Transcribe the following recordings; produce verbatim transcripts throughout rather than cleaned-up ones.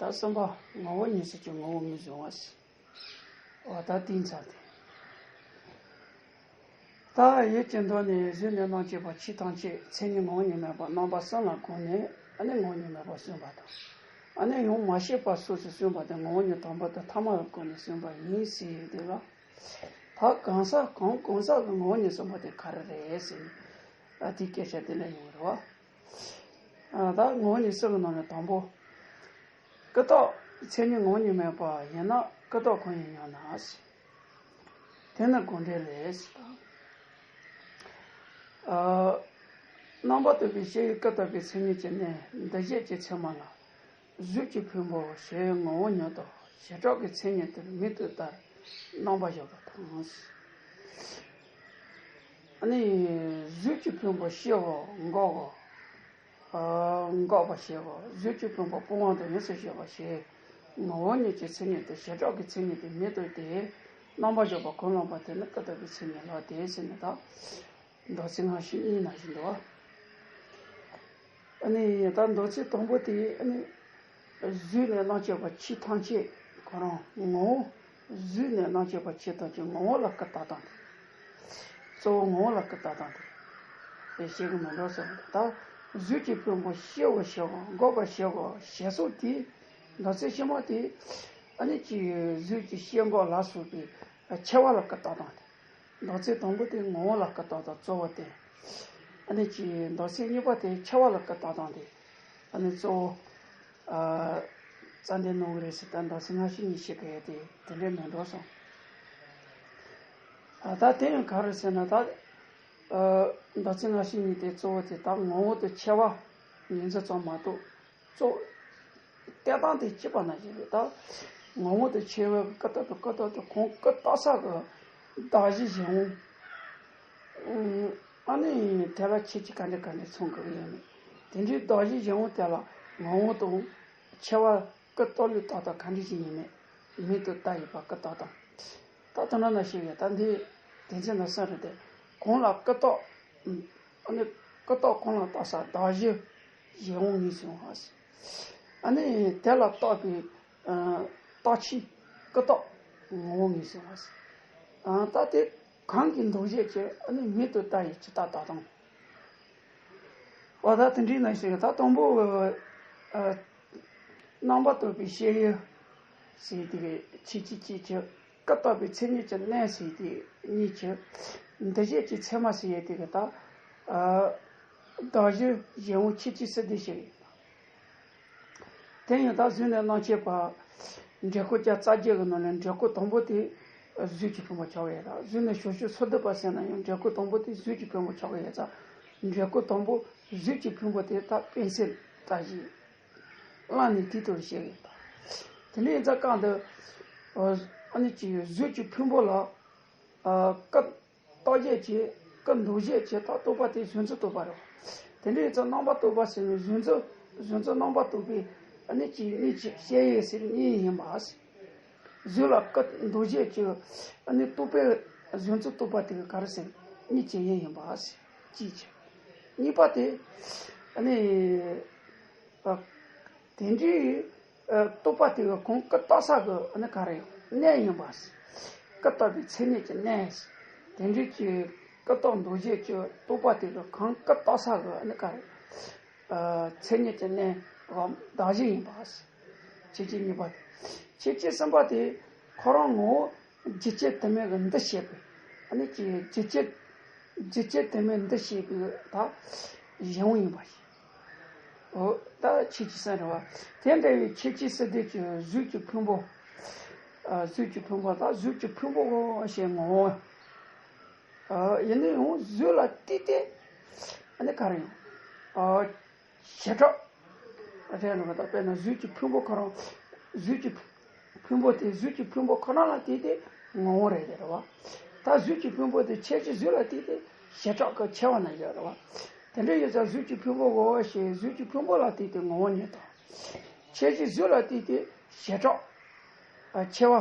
ད་གསུམ་པ་ངོ་བོ་ཉིད་སོགས་ཀྱི་ངོ་བོ་ངོས་བཟུང་བ་ཟེར། འོ་ད་དེའི་མཚམས་དེ། ད་ཡུལ་གྱི་མདོ་ནས་གཟུགས་ནས་རྣམ་བཅད་པ་ཕྱི་ཐམས་ཅད་མཚན་ཉིད་ངོ་བོ་ཉིད་མེད་པ་རྣམ་པ་གསུམ་ལ་བསྒོམས་ནས་ཨ་ནི་ངོ་བོ་ཉིད་མེད་པར་གསུངས་པ་དང་། ཨ་ནི་ཡང་མ་སྐྱེས་པ་སོགས་སུ་གསུངས་པ་དེ་ངོ་བོ་ཉིད་དང་པོ་དེ་ཐ་མ་ལ་བསྒོམས་ནས་གསུངས་པ་ཡིན་ཟེར་ཡོད་དེ་ལ། ད་གང་ཟག་གང་གང་ཟག་གི་ངོ་བོ་ཉིད་གསུམ་པོ་དེ་ག་རེ་རེད་ཟེར་ནས་ཨ་དེའི་སྐད་ཆ་དེ་ལ་ཡོང་རེད་བ། ཨ་ད་ངོ་བོ་ཉིད་གསུམ་གྱི་ནང་ནས་དང་པོ། ཀུན་བརྟགས་མཚན་ཉིད་ངོ་བོ་ཉིད་མེད་པ་ཡིན་ན་ཀུན་བརྟགས་གང་ཡིན་སྙམ་ན་ཟེར། དེ་ནི་དགོངས་འགྲེལ་རེད་ཟེར་དང་། ཨ་རྣམ་པར་རྟོག་པའི་ཤེས་ཡུལ་ཀུན་བརྟགས་པའི་མཚན་ཉིད་ཀྱི་གནས་འདུ་བྱེད་ཀྱི་ཚད་མ་ལ། གཟུགས་ཀྱི་ཕུང་པོ་ཞེས་ངོ་བོ་ཉིད་དང་བྱེ་བྲག་གི་མཚན་ཉིད་དེར་མིང་དུ་བཏགས་རྣམ་པར་བཞག་པ་དང་། ཨ་ནི་གཟུགས་ཀྱི་ཕུང་པོ་ཤེས་པ་འགོག་པ། འགོག་པར་བྱེད་པ། གཟུགས་ཀྱི་ཕུང་པོ་སྤོང་བ་དང་ཡོངས་སུ་གཞག་པ་ཞེས་ངོ་བོ་ཉིད་ཀྱི་མཚན་ཉིད་དེ་བྱེ་བྲག་གི་མཚན་ཉིད་དེ་མིང་དུ་བཏགས་རྣམ་པར་བཞག་པ་གང་ལགས་པ་དེ་ནི་ཀུན་བརྟགས་པའི་མཚན་ཉིད་ལགས་ཏེ་ཟེར་ནས་དང་། མདོ་ཚིག་སྔ་ཕྱི་གཉིས་ནང་བཞིན་འདུག་བ། ཨ་ནི་ད་མདོ་ཚིག་དང་པོ་དེ་ཨ་ནི་གཟུགས་ནས་རྣམ་བཅད་པ་ཕྱི་ཐམས་ཅད་ཁོ་རང་ངོ་བོ། གཟུགས་ནས་རྣམ་བཅད་པ་ཕྱི་ཐམས་ཅད་ངོ་བོ་ལ་ཀུན་བརྟགས་སྟངས་དེ། གཙོ་བོ་ངོ་བོ་ལ་ཀུན་བརྟགས་སྟངས་དེ། དེ་བཤད་གི་མི་འགྲོ་ཟེར་བ་དང་། གཟུགས་ཀྱི་ཕུང་པོ་ཤེས་པར་བྱེད་པ་འགོག་པར་བྱེད་པ་ཞེས་སོགས་དེ། མདོ་ཚིག་ཕྱི་མ་དེ་ཨ་ནི་ཀྱི་གཟུགས་ཀྱི་ཤེས་འགོག་ལ་སོགས་པའི་འཆར་བ་ལ་ཀུན་བརྟགས་སྟངས་དེ། མདོ་ཚིག་དང་པོ་དེ་ངོ་བོ་ལ་ཀུན་བརྟགས་དང་གཙོ་བོ་དེ། ཨ་ནི་ཀྱི་མདོ་ཚིག་གཉིས་པ་དེ་འཆར་བ་ལ་ཀུན་བརྟགས་སྟངས་དེ། ཨ་ནི་གཙོ་བོ། ཨ། རྩ་འདི་གནང་གི་རེད་ཟེར་ད་མདོ་ཚིག་སྔ་ཕྱི་གཉིས་བཤད་གི་ཡོད་དེ་དེ་འདྲའི་མི་འགྲོ་སོང་། ཨ་ད་དེ་ཡང་ག་རེ་ཟེར་ན་ད། ཨ། མདོ་ཚིག་སྔ་ཕྱི་གཉིས་དེ་གཙོ་བོ་དེ་ད་ངོ་བོ་དེ་འཆར་བ་ཉིད་འཛིན་ཙམ་མ་གཏོགས། གཙོ་བོ། བལྟས་སྟངས་དེ་གཅིག་པ་ནང་བཞིན་རེད་ད། ངོ་བོ་དེ་འཆར་བའི་ཀུན་བརྟགས་དང་ཀུན་བརྟགས་དེ་གང་ཀུན་བརྟགས་ས་གི་གདགས་གཞི་གཞན་དབང་། ཨ་ནི་དེ་ལ་ཁྱད་ཆོས་ག་འདྲ་ག་འདྲ་མཚོན་དགོས་ཀྱི་ཡོད་མེད། དེ་འདྲའི་གདགས་གཞི་གཞན་དབང་དེ་ལ་ངོ་བོ་དང་འཆར་བ་ཀུན་བརྟགས་ལུགས་ཏག་ཏག་ག་འདྲ་ཞིག་ཡིན་མེད་མིང་དུ་བཏགས་ཡོད་པ་ཀུན་བརྟགས་དང་། ད་དེ་འདྲ་ན་ཞིག་ཡོད་ད་འདི་དེ་ཚེ་ན་སེམས་རེད་དེ། གང་ལ་ཀུན་བརྟགས། ཨ་ནི་ཀུན་བརྟགས་གང་ལ་བརྟགས་ས་གདགས་གཞི་གཞན་དབང་ངོས་བཟུང་བ། ཨ་ནི་དེ་ལ་བརྟགས་པའི་ཨ་བརྟགས་ཆོས་ཀུན་བརྟགས་ངོ་བོ་ངོས་བཟུང་བ། ཨ་ད་དེ་གང་གི་འདུ་བྱེད་ཀྱི་ཨ་ནི་མིང་དུ་བཏགས་ཡོད་ཀྱི་ད་ལྟ་དང་། འོ་ད་དེ་འདྲའི་ནང་བཞིན་ད་དང་པོ། ཨ། རྣམ་པར་རྟོག་པའི་ཤེས་ཡུལ་ཟེར་དེ་གི་ཁྱད་ཆོས་གཅིག་གི། ཀུན་བརྟགས་པའི་མཚན་ཉིད་ཀྱི་གནས་ཟེར་དེ་གཉིས་ཀྱི། འདུ་བྱེད་ཀྱི་ཚད་མ་ཟེར་ཡས་དེ་གི་ད། ཨ། གདགས་གཞི་གཞན་དབང་ཁྱད་ཆོས་སུ་བསྡུས་ཤིང་། དེ་ཡང་ད་གཟུགས་ནས་རྣམ་བཅད་པ། འབྲས་བུ་བརྒྱ་རྩ་བརྒྱད་ཀྱི་ནང་ནས་འབྲས་བུ་དང་པོ་དེ་གཟུགས་ཀྱི་ཕུང་པོ་ཆགས་ཡོད་ལ། གཟུགས་ནས་ཞབས་ཞུམ་སོ་བསྡུ་བ་ཟེར་ན་ཡང་འབྲས་བུ་དང་པོ་དེ་གཟུགས་ཀྱི་ཕུང་པོ་ཆགས་ཡོད་ཙང་། འབྲས་བུ་དང་པོ་གཟུགས་ཀྱི་ཕུང་པོ་དེ་ད་དཔེ་མཚོན་ལྟ་བཞིན་བླངས་ནས་དེ་ལྟར་བཤད་ཡོད་པ། དེ་འདྲ་ཡིན་ཙང་གང་དུ། ཨ་ནི་ཅི་གཟུགས་ཀྱི་ཕུང་པོ་ལ། ཨ་ཀུན་བརྟགས་བྱེད་ཀྱི་ཀུན་འདུ་བྱེད་ཀྱི་ད་རྟོག་པ་དེ་གཟུགས་འཛིན་རྟོག་པ་རེད། དེ་འདྲ་ཡིན་ཙང་རྣམ་པར་རྟོག་པ་ཟེར་ནས་གཟུགས་འཛིན་གཟུགས་འཛིན་རྣམ་པར་རྟོག་པའི་ཨ་ནི་ཅི་གཉིས་ཀྱི་དཔྱད་ཡུལ་ཟེར་གཉིས་ཡིན་པ། གཟུགས་ལ་ཀུན་འདུ་བྱེད་ཀྱི་ཨ་ནི་རྟོག་པའི་གཟུགས་འཛིན་རྟོག་པ་དེ་ག་རེ་ཟེར་གཉིས་ཀྱི་ཡུལ་ཡིན་པ། གཅིག་བྱས། གཉིས་པ་དེ་ཨ་ནི་ཨ་དེ་འདྲའི་ཨ་རྟོག་པ་དེ་གི་གང་ཀུན་བརྟགས་ས་གི་ཨ་ནི་ག་རེ་ཡང་གནས་ཡིན་པ། ཀུན་བརྟགས་པའི་མཚན་ཉིད་ཀྱི་གནས། དེ་འདྲའི་ཀྱི་ཀུན་བརྟགས་འདུ་བྱེད་ཀྱི་རྟོག་པ་དེ་གི་གང་ཀུན་བརྟགས་ས་གི་ཨ་ནི་ག་རེ། ཨ་མཚན་ཉིད་ཀྱི་གནས་འམ་གདགས་གཞི་ཡིན་པ། ཁྱད་ཆོས་གཉིས་པ་དེ། ཁྱད་ཆོས་གསུམ་པ་དེ་ཁོ་རང་ངོ་བོ་རྒྱུ་ཆད་དུ་མའི་གི་འདུ་བྱེད་པའི་ཨ་ནི་ཀྱི་རྒྱུ་ཆད་རྒྱུ་ཆད་དུ་མའི་འདུ་བྱེད་པའི་ད་གཞན་དབང་ཡིན་པ་ཞིག་འོ་ད་ཁྱད་ཆོས་གསུམ་རེད་བ། དེ་འདྲ་བའི་ཁྱད་ཆོས་སུ་འདུས་ཀྱི་གཟུགས་ཀྱི་ཕུང་པོ། ཨ་གཟུགས་ཀྱི་ཕུང་པོ་ད་གཟུགས་ཀྱི་ཕུང་པོ་ཞེས་ངོ་བོ། ཨ་ཡིན་ན་ཡང་གཟུགས་ལ་བལྟས་ཏེ་ཨ་ནི་ག་རེ་ཡང་ཨ་བྱེ་བྲག་རེད་ལ་ད་དཔེར་ན་གཟུགས་ཀྱི་ཕུང་པོ་ཁོ་རང་གཟུགས་ཀྱི་ཕུང་པོ་དེ་གཟུགས་ཀྱི་ཕུང་པོ་ཁོ་རང་ལ་བལྟས་ཏེ་ངོ་བོ་རེད་རེད་བ། ད་གཟུགས་ཀྱི་ཕུང་པོ་དེ་ཁྱད་ཆོས་གཟུགས་ལ་བལྟས་ཏེ་བྱེ་བྲག་གི་ཕྱེ་བ་ན་ཡོད་རེད་བ། དེ་འདྲ་ཡོད་ཙང་གཟུགས་ཀྱི་ཕུང་པོ་ངོ་བོ་ཞེས་གཟུགས་ཀྱི་ཕུང་པོ་ལ་བལྟས་ཏེ་ངོ་བོ་ཉིད་དང་། ཁྱད་ཆོས་གཟུགས་ལ་བལྟས་ཏེ་བྱེ་བྲག་ཨ་ཕྱེ་བ།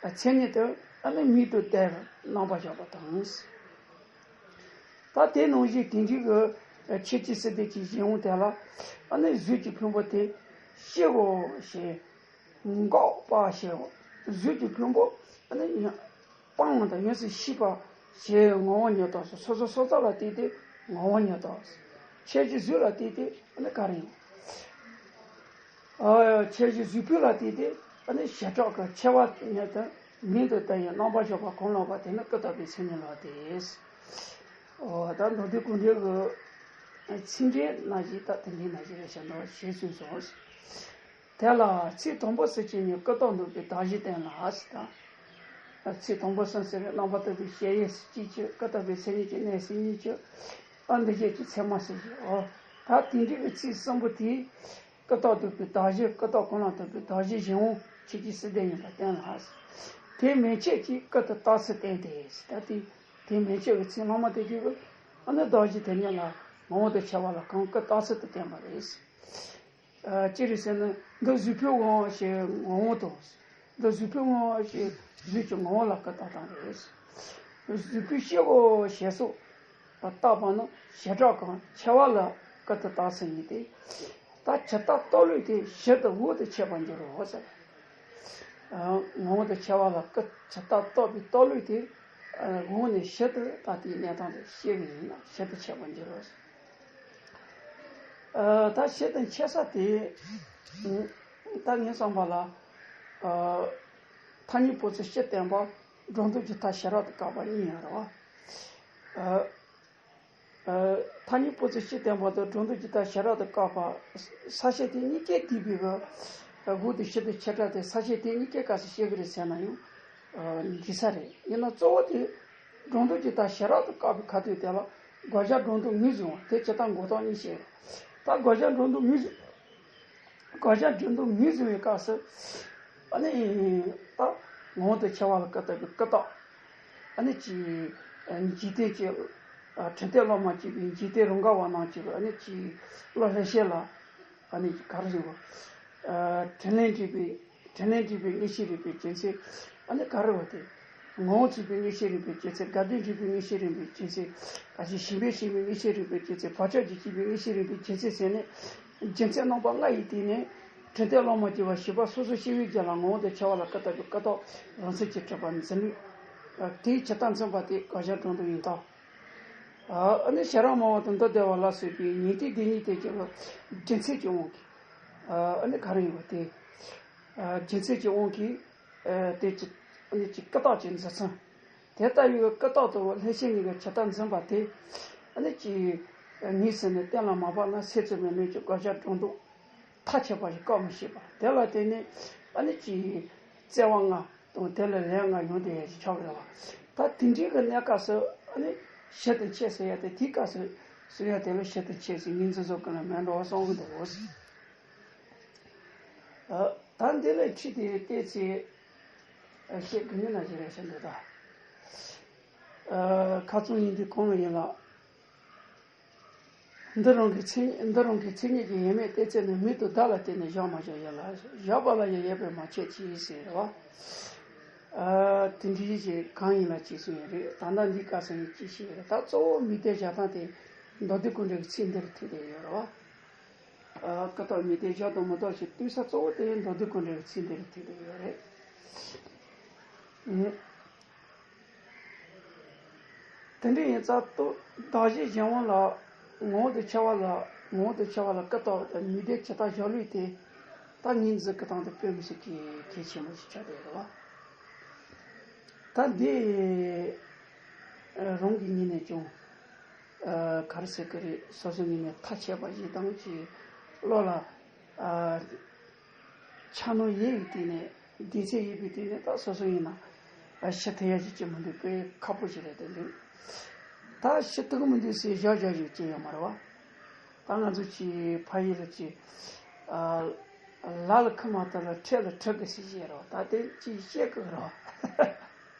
ཨ་མཚན་ཉིད་དུ་ཨ་ནི་མིང་དུ་བཏགས་རྣམ་པར་བཞག་པ་དང་། ད་དེ་ནང་བཞིན་དེ་འདྲའི་གི་ཁྱད་ཆོས་སུ་འདུས་ཀྱི་གཞན་དབང་དེ་ལ་ཨ་ནི་གཟུགས་ཀྱི་ཕུང་པོ་དེ་ ཤེས་དགོས་ཞེས། འགག་པ་ཞེས། གཟུགས་ཀྱི་ཕུང་པོ་ཨ་ནི་སྤངས་དང་ཡོངས་སུ་ཤེས་པ་ཞེས་ངོ་བོ་ཉིད་དུ་སོ་སོ་སོ་སོ་ལ་བལྟས་ཏེ་ངོ་བོ་ཉིད་དུ། ཁྱད་གཞི་གཟུགས་ལ་བལྟས་ཏེ་ཨ་ནི་ག་རེ་ཡིན། ཨ་ཁྱད་གཞི་གཟུགས་ཕུང་ལ་བལྟས་ཏེ་ཨ་ནི་བྱེ་བྲག་གི་ཁྱད་པར་ཉིད་དུ་མིང་དུ་བཏགས་ཡོད། རྣམ་པར་འཇོག་པ་གང་ལགས་པ་དེ་ནི་ཀུན་བརྟགས་པའི་མཚན་ཉིད་ལགས་ཏེ། ཨོ་ད་མདོ་སྡེ་ཀུན་འགྲེལ་གྱི་ཚིག་འགྲེལ་ནང་བཞིན་ད་དེ་འདྲའི་ནང་བཞིན་རེད་བྱ་འདུག་ཞེས་གསུངས་སོ། དེ་ལ་ཚིག་དང་པོ་ཟེར་གྱི་ནི་ཀུན་བརྟགས་འདོད་པའི་གདགས་གཞི་བསྟན་ལ་ཟེར་དང་། ཚིག་དང་པོ་གསུམ་ཟེར་རྣམ་པར་རྟོག་པའི་གཞལ་ཡས་ཟེར་གཅིག་གཅིག་ཀུན་བརྟགས་པའི་མཚན་ཉིད་ཀྱི་གནས་ཟེར་གཉིས་གཅིག་ཨ་འདི་བཞིན་གྱི་ཚད་མ་ཟེར་གྱི་ཨོ། ད་དེ་འདྲའི་གི་ཚིག་གསུམ་པོ་དེས་ཀུན་བརྟགས་འདོད་པའི་གདགས་གཞི་ཀུན་བརྟགས་གང་ལ་ལྟོས་པའི་གདགས་གཞི་གཞན་དབང་ཆོས་ཅན་སྲིད་དོན་ཡིན་པར་བསྟན་ལ། དེ་མན་ཆད་ཀྱིས་ཀུན་ཏུ་བརྟགས་ཚུལ་བསྟན་ཏེ་ཟེར་ད་དེ་དེ་མན་ཆད་ཀྱི་ཚིག་ལྷག་མ་དེ་གིས་ཨ་ནི་གདགས་གཞི་དེ་ཉིད་ལ་ངོ་བོ་དང་ཁྱད་པར་ལ་གང་ཀུན་བརྟགས་ཚུལ་དུ་བསྟན་པ་རེད། ཨ་ཅི་རེད་ཟེར་ན་འདི་གཟུགས་ཕུང་ངོ་བོ་ཞེས་ངོ་བོ་དང་། འདི་གཟུགས་ཕུང་ངོ་བོ་ཞེས་གཟུགས་ཀྱི་ངོ་བོ་ལ་ཀུན་བརྟགས་བཏང་རེད། གཟུགས་ཕུང་ཤེས་དགོས་ཞེས་སོགས་བརྟགས་པ་ནི་བྱེ་བྲག་གམ་ཁྱད་པར་ལ་ཀུན་ཏུ་བརྟགས་ཚུལ་ཡིན་ཏེ། ད་ཇི་ལྟར་རྟོགས་ལུགས་དེ་གཞི་དང་འོག་ཏུ་འཆད་པར་འགྱུར་རོ་ཟེར། ཨ་ངོ་བོ་དང་ཁྱད་པར་ལ་ཀུན་ཇི་ལྟར་རྟོགས་པའི་རྟོགས་ལུགས་དེ་ཨ་འོག་ནས་གཞི་དུ་ད་ལྟའི་གནས་སྟངས་དེ་ཤེས་པ་ཡིན་ན་གཞི་དུ་འཆད་པར་འགྱུར་རོ་ཟེར། ཨ་ད་གཞི་དང་འཆད་ས་དེ། ཨ་ད་ངས་བསམ་པ་ལ། ཨ་ཐ་སྙད་པོ་ཚིག་སྤྱི་བསྟན་པ་སྒྲོ་འདོགས་ཀྱི་མཐའ་ཞེ་དྲག་ཏུ་བཀག་པ་གཉིས་ཡོད་རེད་བ། ཨ་ཨ་ཐ་སྙད་པོ་ཚིག་སྤྱི་བསྟན་པ་དང་སྒྲོ་འདོགས་ཀྱི་མཐའ་ཞེ་དྲག་ཏུ་བཀག་པ། ས་བཅད་དེ་གཉིས་ཀའི་སྡུད་པའི་གི་འོག་ཏུ་གཞི་དང་བྱེ་བྲག་སྟེ་ས་བཅད་དེ་གཉིས་ཀའི་སྐབས་སུ་བཤད་ཀྱི་རེད་ཟེར་ན་ཡང་ཨ་འགྲིག་ས་རེད། ཡིན་ན་གཙོ་བོ་དེ། སྒྲོ་འདོགས་ཀྱི་མཐའ་ཞེ་དྲག་ཏུ་བཀག་པའི་ཁ་ཐུག་དེ་ལ་དགག་བྱ་སྒྲོ་འདོགས་ངོས་བཟུང་བ་དེ་ཇི་ལྟར་འགོག་ཐབས་གཉིས་བཤད། ད་དགག་བྱ་སྒྲོ་འདོགས་ངོས་བཟུང་། དགག་བྱ་སྒྲོ་འདོགས་ངོས་བཟུང་བའི་སྐབས་སུ། ཨ་ནི། ད་ངོ་བོ་དང་ཁྱད་པར་ལ་ཀུན་བརྟགས་པའི་ཀུན་བརྟགས། ཨ་ནི་ཅི། འཇིག་རྟེན་གྱི། ཨ་དྲན་རྟོག་བློ་མ་སྐྱེས་པའི་འཇིག་རྟེན་རང་ག་བ་རྣམས་ཀྱི་ཨ་ནི་ཅི། བློ་ལྷན་སྐྱེས་ལ། ཨ་ནི་ག་རེ་ཟེར་བ། ཨ་དྲིན་ལན་འགྲིག་པའི་དྲིན་ལན་འགྲིག་པའི་མངོན་ཤེས་རིག་པའི་རྒྱུ་མཚན། ཨ་ནི་ག་རེ་བ་དེ། ངོ་བོ་ཚུལ་པའི་མངོན་ཤེས་རིག་པའི་རྒྱུ་མཚན། དགག་སྒྲུབ་འགྲིག་པའི་མངོན་ཤེས་རིག་པའི་རྒྱུ་མཚན། ཨ་ཅི་ཞེན་པས་ཞེན་པའི་མངོན་ཤེས་རིག་པའི་རྒྱུ་མཚན། བག་ཆགས་ཀྱིས་སྐྱེས་པའི་མངོན་ཤེས་རིག་པའི་རྒྱུ་མཚན་ཟེར་ནས། རྒྱུ་མཚན་རྣམ་པ་ལྔ་ཡི་སྟེང་ནས། དྲན་རྟོག་བློ་མ་སྐྱེས་པ་ཞེས་པ་སོ་སོ་སྐྱེ་བོའི་རྒྱུད་ལ་ངོ་བོ་དང་ཁྱད་པར་ལ་ཀུན་བརྟགས་པའི་ཀུན་བརྟགས་རང་མཚན་གྱིས་གྲུབ་པ་འཛིན་ལུགས། དེའི་ཇི་ལྟར་འཛིན་པ་དེ་དགག་བྱ་སྒྲོ་འདོགས་ཡིན་སྟབས། ཨ་ནི་ཤེས་རབ་སྨྲ་བ་དང་མདོ་སྡེ་པ་ལ་སོགས་པའི་ཉན་ཐོས་སྡེ་གཉིས་དེ་ཀྱང་རྒྱུ་མཚན་གྱི་དབང་གིས། ཨ་ནི་ག་རེ་ཡིན་པ་དེ། རྒྱུ་མཚན་གྱི་དབང་གིས། དེ་ཅི། ཨ་ནི་ཅི་ཀུན་བརྟགས་ཀྱི་འཛིན་ཚུལ། དེ་ལྟ་བུའི་ཀུན་བརྟགས་དང་ལྷན་སྐྱེས་གཉིས་ཀྱི་ཇི་ལྟར་འཛིན་པ་དེ། ཨ་ནི་ཅི། ངེས་ཟིན་ནས་གཏན་ལ་མ་ཕབ་ན་སེམས་ཙམ་པའི་ལུགས་ཀྱི་དགག་བྱ་སྒྲོ་འདོགས། མཐའ་ཆད་པ་ཞིག་བཀག་མི་ཤེས་པ་དེ་ལ་བརྟེན་ནས་ཨ་ནི་ཅིག་བཙལ་བ་ལྔ་དང་དེ་ལས་ལན་ལྔ་ཡོང་བསྡད་ཡ་ཞིག་ཆགས་ཀྱི་རེད་བ། ད་དེ་འདྲའི་གི་གནས་སྐབས་སུ་ཨ་ནི་གཞི་དང་འཆད་ཟེར་ཡ་དེ་དེའི་སྐབས་སུ་ཟེར་ཡ་དེ་ལ་གཞི་དང་འཆད་ཟེར་ངོས་འཛིན་བཟོ་གི་ལ་མེད་འགྲོ་བ་གསུང་གི་འདུག་ད་འདི་ལ་ཁྲིད་དེ་བལྟས་ཚེ་བཤད་དགོས་ནི་ན་ཞིག་རེད་ཤག་འདུག་ད། ཁ་རྩང་ཡིན་དུས་གང་ཡིན་ལ། འདི་རང་གི་མཚན་ཉིད། འདི་རང་གི་མཚན་ཉིད་ཀྱི་ཡེངས་མེད་བལྟས་ཚད་ནི་མིག་ཏུ་བརྡ་ལ་བརྟེན་ནས་བཞག་མ་བཞག་ཡིན་ལ། བཞག་པ་ལ་ཡང་ཡོད་པས་མ་ཁྱབ་ཅེས་ཟེར་བ། ཨ་དེ་འདྲའི་ཞིག་གང་ཡིན་ལ་ཅེས་གསུངས་ཡོད་རེད། ད་ལྟ་འདི་སྐབས་སུ་ཡང་ཅི་ཞིག་རེད། ད་གཙོ་བོ་མིག་ལྡན་བཞག་སྟངས་དེ་མདོ་སྡེ་ཀུན་འགྲེལ་གྱི་ཚིག་འདིར་ཐུག་བསྡད་ཡོད་རེད་བ། ཨ་ཀུན་བརྟགས་མིག་ལྡན་བཞག་དང་མི་བཞག་ཞེས་བསྡུར་ས་གཙོ་བོ་དེ་མདོ་སྡེ་ཀུན་འགྲེལ་གྱི་ཚིག་འདིར་ཐུག་བསྡད་ཡོད་རེད། ཨུ། དེ་འདྲ་ཡིན་ཙང་ལྟོས། གདགས་གཞི་གཞན་དབང་ལ། ངོ་བོ་དང་ཁྱད་པར་ལ། ངོ་བོ་དང་ཁྱད་པར་ལ་ཀུན་བརྟགས་དང་མིག་ལྡན་ཇི་ལྟར་བཞག་ལུགས་དེ། ད་ངོས་འཛིན་གྱི་སྟངས་དེ་དཔེ་མི་སྲིད་གལ་གལ་ཆེན་པོ་ཞིག་ཆགས་བསྡད་ཡོད་རེད་བ། ད་འདི་རང་གི་ངོས་ནས་ཀྱང་ཨ་ག་རེ་ཟེར་གི་རེད། སོ་སོའི་ངོས་ནས་མཐའ་ཆད་པ་ཞིག་དང་ཅིག་བློ་ལ་ཨ། འཆར་སྣང་ཡོད་པའི་སྟེང་ནས་བདེ་ཚད་ཡོད་པའི་སྟེང་ནས་ད་སོ་སོ་ཡིན་ན་ཨ་ཞུ་ཐུབ་ཡ་ཞིག་ཅིག་མི་འདུག་དཔེ་ཁག་པོ་ཞིག་རེད་དེ་འདུག་ད་ཞུ་ཐུབ་ཀྱི་མི་འདུག་ཟེར་བཞག་བཞག་ཞིག་ཅིག་ཡོད་མ་རེད་བ། ད་ང་ཚོ་ཅིག་ཕ་ཡུལ་ལ་ཅིག་ཨ་ལ་ལ་ཁུ་མ་ཐུབ་ལ་ཁྲེ་ལ་ཁྲི་གི་ཟེར་བཞག་རེད་བ། ད་དེ་ཅིག་བཤད་གི་རེད་བ།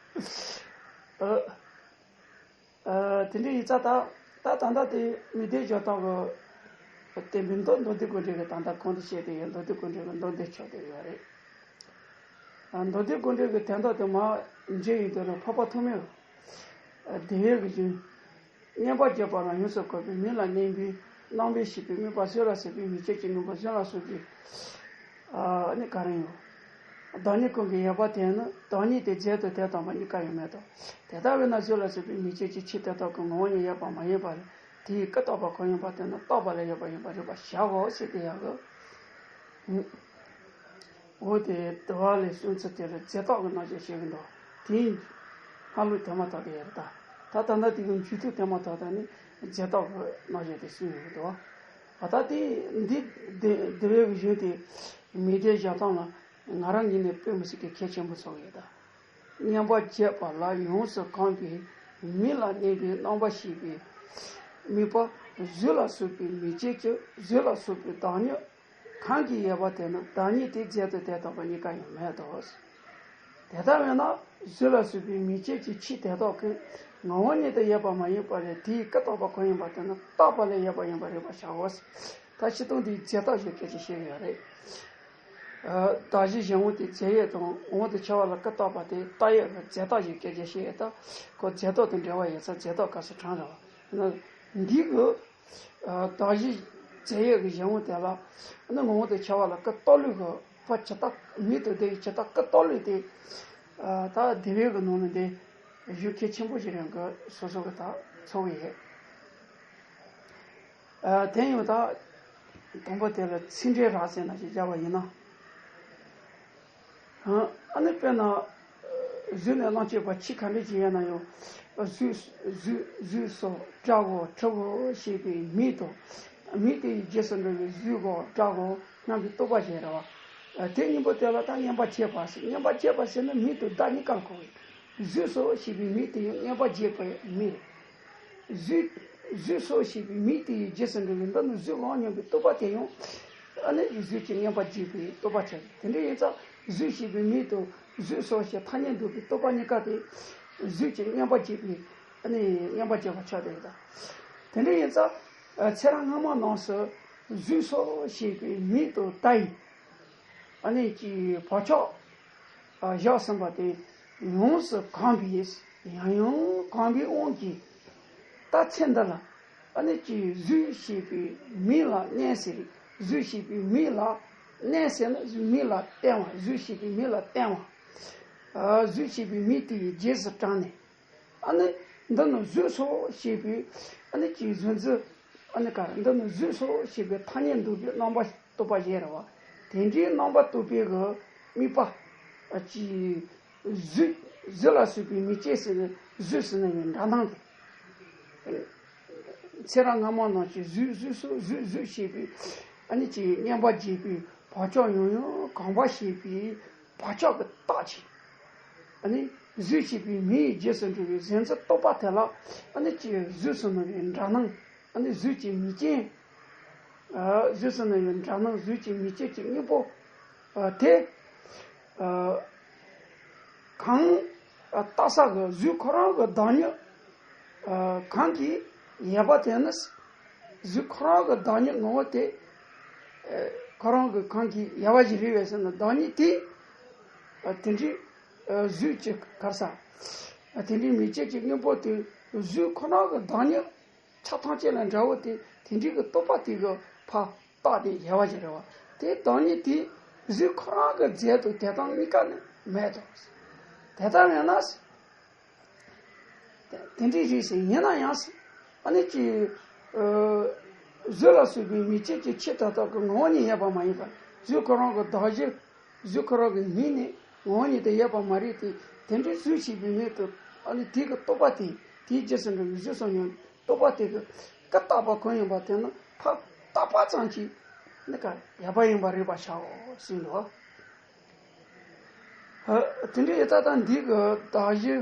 ཨ། ཨ་དེ་འདྲ་ཡིན་ཙང་ད་ད་ད་ལྟ་དེ་མིག་ལྡན་བཞག་སྟངས་ཀྱི་བསྟན་པའི་མདོ། མདོ་སྡེ་ཀུན་འགྲེལ་གྱི་ད་ལྟ་གོང་དུ་བཤད་དེ་ཡོད། མདོ་སྡེ་ཀུན་འགྲེལ་གྱི་མདོ་འདི་ཆགས་བསྡད་ཡོད་རེད། ཨ་མདོ་སྡེ་ཀུན་འགྲེལ་གྱི་དོན་དག་དེ་མར་འབྱེད་ཡོང་དུས་ལ་འཕགས་པ་ཐོགས་མེད་ཨ་དེ་ཡོད་ཀྱི་བཞིན། མཉན་པར་བྱེད་པ་རང་ཡོངས་སུ་འཁོར་བའི་མིང་ལ་གནས་པའི་རྣམ་པའི་ཤེས་པའི་དམིགས་པ་བཟོད་ལ་ཟེར་བའི་མིག་ཆོས་ཀྱི་ངོ་བོ་བཟོད་ལ་སོགས་ཀྱི་ ཨ་ནི་ག་རེ་ཡོད། བདག་ཉིད་ཀུན་གྱི་ཡོད་པར་ཐལ་ནི་བདག་ཉིད་དེ་རྫས་དང་དེ་དམ་པ་གཉིས་ཀ་ཡང་མེད་དོ། དེ་ལྟ་བས་ན་གཟུགས་ལ་སོགས་པའི་མིག་ཅན་གྱི་ཕྱིར་དེ་དག་གི་ངོ་བོ་ཉིད་ཡོད་པ་མ་ཡིན་པ་ལས་དེའི་ཀུན་བརྟགས་པ་གང་ཡིན་པར་ཐལ་ན་བརྟགས་པ་ལས་ཡོད་པ་ཡིན་པར་རིག་པར་བྱའོ་ཟེར་ཏེ་ཡང་གི་འོ་དེ་དུ་བ་ལས་གསུངས་ཚུལ་དེ་ལ་རྫས་བརྟག་གི་རྣམ་གཞག་བཤད་གི་འདུག་དེའི་སྔ་ལུགས་དེ་མ་ཐག་དེ་ཡོད་ད། ད་ད་ལྟ་དེ་གི་མཇུག་ཐོག་དེ་མ་ཐག་ད་ནི་རྫས་བརྟག་གི་རྣམ་གཞག་དེ་གསུངས་ཡོད་གི་འདུག་ད་ལྟ་དེ་འདི་དེ་དེ་བས་གི་གཞུང་དེ་མི་སྡེ་བཞག་སྟངས་ལ་ང་རང་ཉིད་ནས་དཔེ་མི་སྲིད་ཀྱི་གལ་ཆེན་པོ་ཚོར་གི་ཡོད་ད། མངོན་པར་བྱས་པ་ལ་ཡོངས་སུ་གང་བའི་མིག་ལ་གནས་པའི་རྣམ་པར་ཤེས་པའི་དམིགས་པ་གཟུགས་ལ་སོགས་པའི་མིག་ཅན་གྱི་གཟུགས་ལ་སོགས་པའི་བདག་ཉིད་གང་གིས་ཡོད་པར་ཐལ་ན་བདག་ཉིད་དེ་རྫས་དང་དེ་དམ་པ་གཉིས་ཀ་ཡང་མེད་དོ། དེ་ལྟ་བས་ན་གཟུགས་ལ་སོགས་པའི་མིག་ཅན་གྱི་ཕྱིར་དེ་དག་གི་ངོ་བོ་ཉིད་དུ་ཡོད་པ་མ་ཡིན་པ་ལས་དེའི་ཀུན་བརྟགས་པ་གང་ཡིན་པར་ཐལ་ན་བརྟགས་པ་ལས་ཡོད་པ་ཡིན་པར་རིག་པར་བྱའོ། ད་སྤྱིར་བཏང་དེའི་རྫས་བརྟག་ཞེས་སྐད་ཆ་བཤད་ཀྱི་ཡོད་རེད། ཨ་གདགས་གཞི་གཞན་དབང་དེ་རྫས་ཡོད་དང་དབང་དུ་བྱ་བ་ལ་ཀུན་བརྟགས་པ་དེ་བརྟགས་ཡོད་པའི་རྫས་བརྟག་ཞེས་སྐད་ཆ་བཤད་ཡོད་ད། ཁོ་རྫས་བརྟག་དང་འབྲེལ་བ་ཡོད་ཚར་རྫས་བརྟག་སྐབས་སུ་དྲངས་རེད་བ། ན་འདི་གི་ཨ་གདགས་གཞི་རྫས་ཡོད་ཀྱི་གཞན་དབང་དེ་ལ་ནི་ངོ་བོ་དང་ཁྱད་པར་ལ་ཀུན་བརྟགས་ལུགས་ཀྱི་ཕ་ཇི་ལྟ་མིག་ཏུ་བདེ་བའི་ཇི་ལྟ་ཀུན་བརྟགས་ལུགས་དེ་ཨ་ད་དེ་བས་ཀྱི་ནང་ནས་འདི་གཞུང་གལ་ཆེན་པོ་ཞིག་རང་གི་སོ་སོ་གི་ད་ཚོར་བ་ཡོད། ཨ་དེ་ཡང་ད་དང་པོ་དེ་ལ་ཚིག་འགྲེལ་རགས་ཟེར་ན་ཞིག་བརྒྱབ་པ་ཡིན་ན། ཨ་ནི་དཔེར་ན། གཟུགས་ནས་བླང་བྱེད་པ་ཕྱིས་ག་འདྲ་ཞིག་ཡོད་ན་ཡང་། གཟུགས་གཟུགས་གཟུགས་སོ་སྐྲ་བོ་དྲི་བོ་ཞེས་པའི་མིག་དང་། མིག་དེ་ཡི་རྗེས་སུ་འགྲོ་བའི་གཟུགས་སྒོ་སྐྲ་བོ་སྙམ་པའི་རྟོག་པ་ཞེས་རེད་བ། དེ་གཉིས་པོ་དེ་ལ་ད་མངོན་པར་བྱས་པ་ཟེར་མངོན་པར་བྱས་པ་ཟེར་ན་མིག་དང་བརྡ་གཉིས་ཀ་ལ་གོ་བས། གཟུགས་སོ་ཞེས་པའི་མིག་དེ་ཡང་མངོན་པར་བྱས་པའི་མིག་རེད། གཟུགས་གཟུགས་སོ་ཞེས་པའི་མིག་དེ་ཡི་རྗེས་སུ་འགྲོ་བའི་མདའ་ནི་གཟུགས་ལ་སྙམ་པའི་རྟོག་པ་དེ་ཡང་། ཨ་ནི་གཟུགས་ཀྱི་མངོན་པར་བྱས་པའི་རྟོག་པ་ཆགས་ཀྱི་དེ་འདྲ་ཡིན་ཙང་གཟུགས་ཞེས་པའི་མིག་དང་གཟུགས་སོ་ཞེས་ཐ་སྙད་འདོགས་པའི་རྟོག་པ་གཉིས་ཀ་དེ་གཟུགས་ཀྱི་མངོན་པར་བྱས་པའི་ཨ་ནི་མངོན་པར་བྱས་པ་ཆགས་བསྡད་ཡོད་ད། དེ་འདྲ་ཡིན་ཙང་ཚེ་རབས་སྔ་མ་རྣམས་སུ་གཟུགས་སོ་ཞེས་པའི་མིག་དང་རྟ་ཡི་ཨ་ནི་ཀྱི་བག་ཆགས་བཞག་ཟིན་པ་དེ་ཡོངས་སུ་གང་བའི་ཡང་ཡང་གང་བའི་དབང་གིས་ད་ཚེ་འདི་ལ་ཨ་ནི་ཀྱི་གཟུགས་ཞེས་པའི་མིག་ལ་གནས་ཟེར། གཟུགས་ཞེས་པའི་མིག་ལ་གནས་ཟེར་ན་གཟུགས་མིག་ལ་བསྟན་བ། གཟུགས་ཞེས་པའི་མིག་ལ་བསྟན་བ། གཟུགས་ཞེས་པའི་མིག་དེ་ཡི་རྗེས་སུ་འབྲངས་ནས། ཨ་ནི་འདི་ནི་གཟུགས་སོ་ཞེས་པའི་ཨ་ནི་ཀྱི་གཟུགས་འཛིན། ཨ་ནི་ག་རེ་འདི་ནི་གཟུགས་སོ་ཞེས་པའི་ཐ་སྙད་འདོགས་པའི་རྣམ་པ་རྟོག་པ་ཞེས་རེད་བ། དེ་འདྲའི་རྣམ་པ་རྟོག་པའི་གི་དམིགས་པ་ཨ་ཀྱི་གཟུགས་གཟུགས་ལ་སོགས་པའི་མིག་ཅན་ཟེར་ནས་གཟུགས་ཟེར་ན་ཡང་འདྲ་སྣང་དེ། ཚེ་རབས་སྔ་མ་ནང་བཞིན་གཟུགས་གཟུགས་སོ་གཟུགས་གཟུགས་ཞེས་པའི་ཨ་ནི་ཀྱི་མངོན་པར་བྱས་པའི་བག་ཆགས་ཡང་ཡང་གང་བ་ཞེས་པའི་བག་ཆགས་ཀྱི་རྟགས་ཀྱིས། ཨ་ནི་གཟུགས་ཞེས་པའི་མིག་ཡི་རྗེས་སུ་འགྲོ་བའི་གཟུགས་འཛིན་རྟོག་པ་དེ་ལ་ཨ་ནི་ཀྱི་གཟུགས་སུ་སྣང་བའི་འདྲ་སྣང་ཨ་ནི་གཟུགས་ཀྱི་མིག་ཅན། ཨ་གཟུགས་སུ་སྣང་བའི་འདྲ་སྣང་གཟུགས་ཀྱི་མིག་ཅན་གྱི་དངོས་པོ་ཨ་དེ་ཨ་གང་ཨ་བརྟགས་ས་གི་གཟུགས་ཁོ་རང་གི་བདག་ཉིད་ཨ་གང་གིས་ཡོད་པར་ཐལ་ན། གཟུགས་ཁོ་རང་གི་བདག་ཉིད་ངོ་བོ་དེ་ཨ་ཁོ་རང་གི་གང་གིས་ཡོད་པ་ཞིག་རེད་པས་ཟེར་ན་བདག་ཉིད་དེ་ཨ་དེ་འདྲའི་ཨ་གཟུགས་ཀྱི་གར་ས་ཨ་དེ་འདྲའི་མིག་ཅན་གྱི་དངོས་པོ་དེ་གཟུགས་ཁོ་རང་གི་བདག་ཉིད། ཆ་ཐམས་ཅད་ལ་འདྲ་བོ་དེ་དེ་འདྲའི་གི་རྟོག་པ་དེ་གི་ཕ་རྟགས་དེ་ཡལ་བ་ཞིག་རེད་བ། དེ་བདག་ཉིད་དེ་གཟུགས་ཁོ་རང་གི་རྫས་དང་དེ་དང་གཉིས་ཀ་ནི་མེད་དོ། དེ་ལྟར་ཡིན་ན། དེ་འདྲའི་རེད་ཟེར་ཡིན་ན་ཡང་ཟེར། ཨ་ནི་ཀྱི། གཟུགས་ལ་སོགས་པའི་མིག་ཅན་གྱི་ཕྱིར་དེ་དག་གི་ངོ་བོ་ཉིད་ཡོད་པ་མ་ཡིན་པར་གཟུགས་ཁོ་རང་གི་གདགས་གཞི། གཟུགས་ཁོ་རང་གི་མིག་ནི་ངོ་བོ་ཉིད་དུ་ཡོད་པ་མ་རེད་དེ། དེ་འདྲའི་གཟུགས་ཞེས་པའི་མིག་ཏུ་ཨ་ནི་དེ་གི་རྟོག་པ་དེ་དེའི་རྗེས་སུ་འགྲོ་བའི་གཟུགས་སོ་སྙམ་རྟོག་པ་དེ་གི་ཀུན་བརྟགས་པ་གང་ཡིན་པར་ཐལ་ན་ཕར་བརྟགས་པ་ཙམ་གྱིས་ནི་ཀ་ཡོད་པ་ཡིན་པར་རིག་པར་བྱའོ་ཟེར་འདུག་དེ་འདྲའི་ཡི་ད་ལྟ་འདི་གི་གདགས་གཞི་